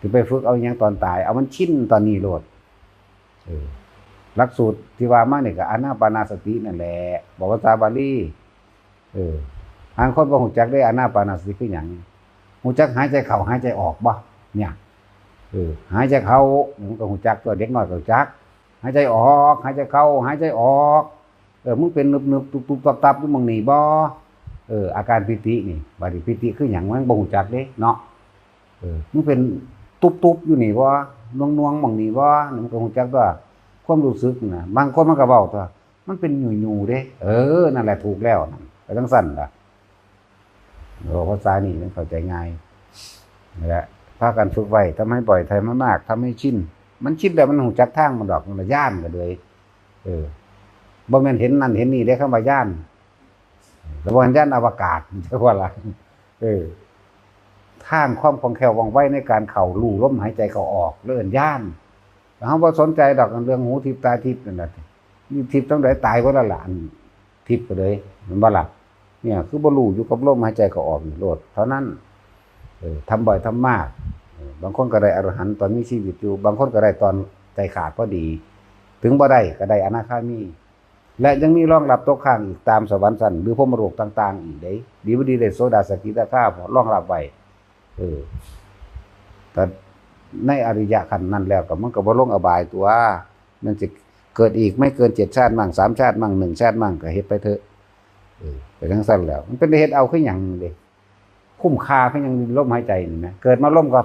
สิไปฝึกเอาหยังตอนตาย เอามันชินตอนนี้โลด เออ หลักสูตรที่ว่ามานี่ก็อานาปานสตินั่นแหละ บอกภาษาบาลี เออ บางคนบ่ฮู้จักเด้ อานาปานสติคือหยัง ฮู้จักหายใจเข้าหายใจออกบ่ เนี่ย เออ หายใจเข้า มันก็ฮู้จักตั๊ว เด็กน้อยก็ฮู้จัก หายใจออก หายใจเข้า หายใจออก เออ มึงเป็นนึบๆ ตุบๆ ตับๆ อยู่หม่องนี้บ่ เออ อาการปีตินี่ บัดนี้ปีติคือหยัง มันบ่ฮู้จักเด้เนาะ เออ มึงเป็นตุบๆ อยู่นี่บ่ หน่วงๆ หม่องนี้บ่ มันก็ฮู้จักตั๊ว ความรู้สึกน่ะ บางคนมันก็เว้าตั๊ว มันเป็นหยูๆ เด้ เออ นั่นแหละถูกแล้ว นั่น ไปจั่งซั้นล่ะ โอ้ ภาษานี่มันเข้าใจง่าย นั่นแหละ พากันฝึกไว้ ทำให้บ่อย ทำให้มาก ทำให้ชิน มันชินแล้วมันฮู้จักทางมันดอก มันละย้านก็เลย เออ บ่แม่นเห็นนั่นเห็นนี่เด้ คำว่าย้าน แต่ว่าย้านอวกาศ จั่งว่าล่ะ เออ ทางความคล่องแคล่วว่องไวในการเข้ารู้ลมหายใจเข้าออก เอิ้นย้าน เฮาบ่สนใจดอกเรื่องหูทิพย์ตาทิพย์นั่นน่ะ นี่ทิพย์จั่งใด ตายเบิดแล้วล่ะ อันทิพย์ก็เลย แม่นบ่ล่ะ? เนี่ย คือบ่รู้อยู่กับลมหายใจเข้าออกนี่โลด เท่านั้น เออ ทำบ่อยทำมาก เออ บางคนก็ได้อรหันต์ตอนมีชีวิตอยู่ บางคนก็ได้ตอนใจขาดพอดี ถึงบ่ได้ก็ได้อนาคามี และยังมีรองรับตกค้างอีกตามสวรรค์ชั้น หรือพรหมโลกต่างๆ อีกเด้ ดีบ่ดีได้โสดาสกิทาคารองรับไว้ เออ แต่ในอริยะขั้นนั้นแล้วก็มันก็บ่ลงอบายตั๊ว มันสิเกิดอีกไม่เกินเจ็ดชาติมั่ง สามชาติมั่ง หนึ่งชาติมั่ง ก็เฮ็ดไปเถอะ เออ ไปจั่งซั้นแล้ว มันเป็นได้เฮ็ดเอาคือหยังเด้ คุ้มค่าคือหยังลมหายใจนี่นะ เกิดมาลมก็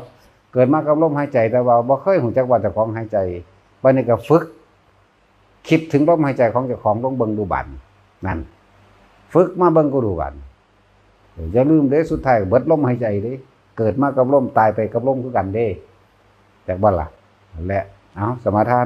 เกิดมากับลมหายใจ แต่ว่าบ่เคยฮู้จักว่าเจ้าของหายใจ บัดนี้ก็ฝึก คิดถึงลมหายใจของเจ้าของลองเบิ่งดูบัดนี้ นั่น ฝึกมาเบิ่งก็ดูบัดนี้ เออ อย่าลืมเด้ สุดท้ายเบิดลมหายใจเด้ เกิดมากับลม ตายไปกับลมคือกันเด้ จักบ่ล่ะ นั่นแหละ เอา สมาทาน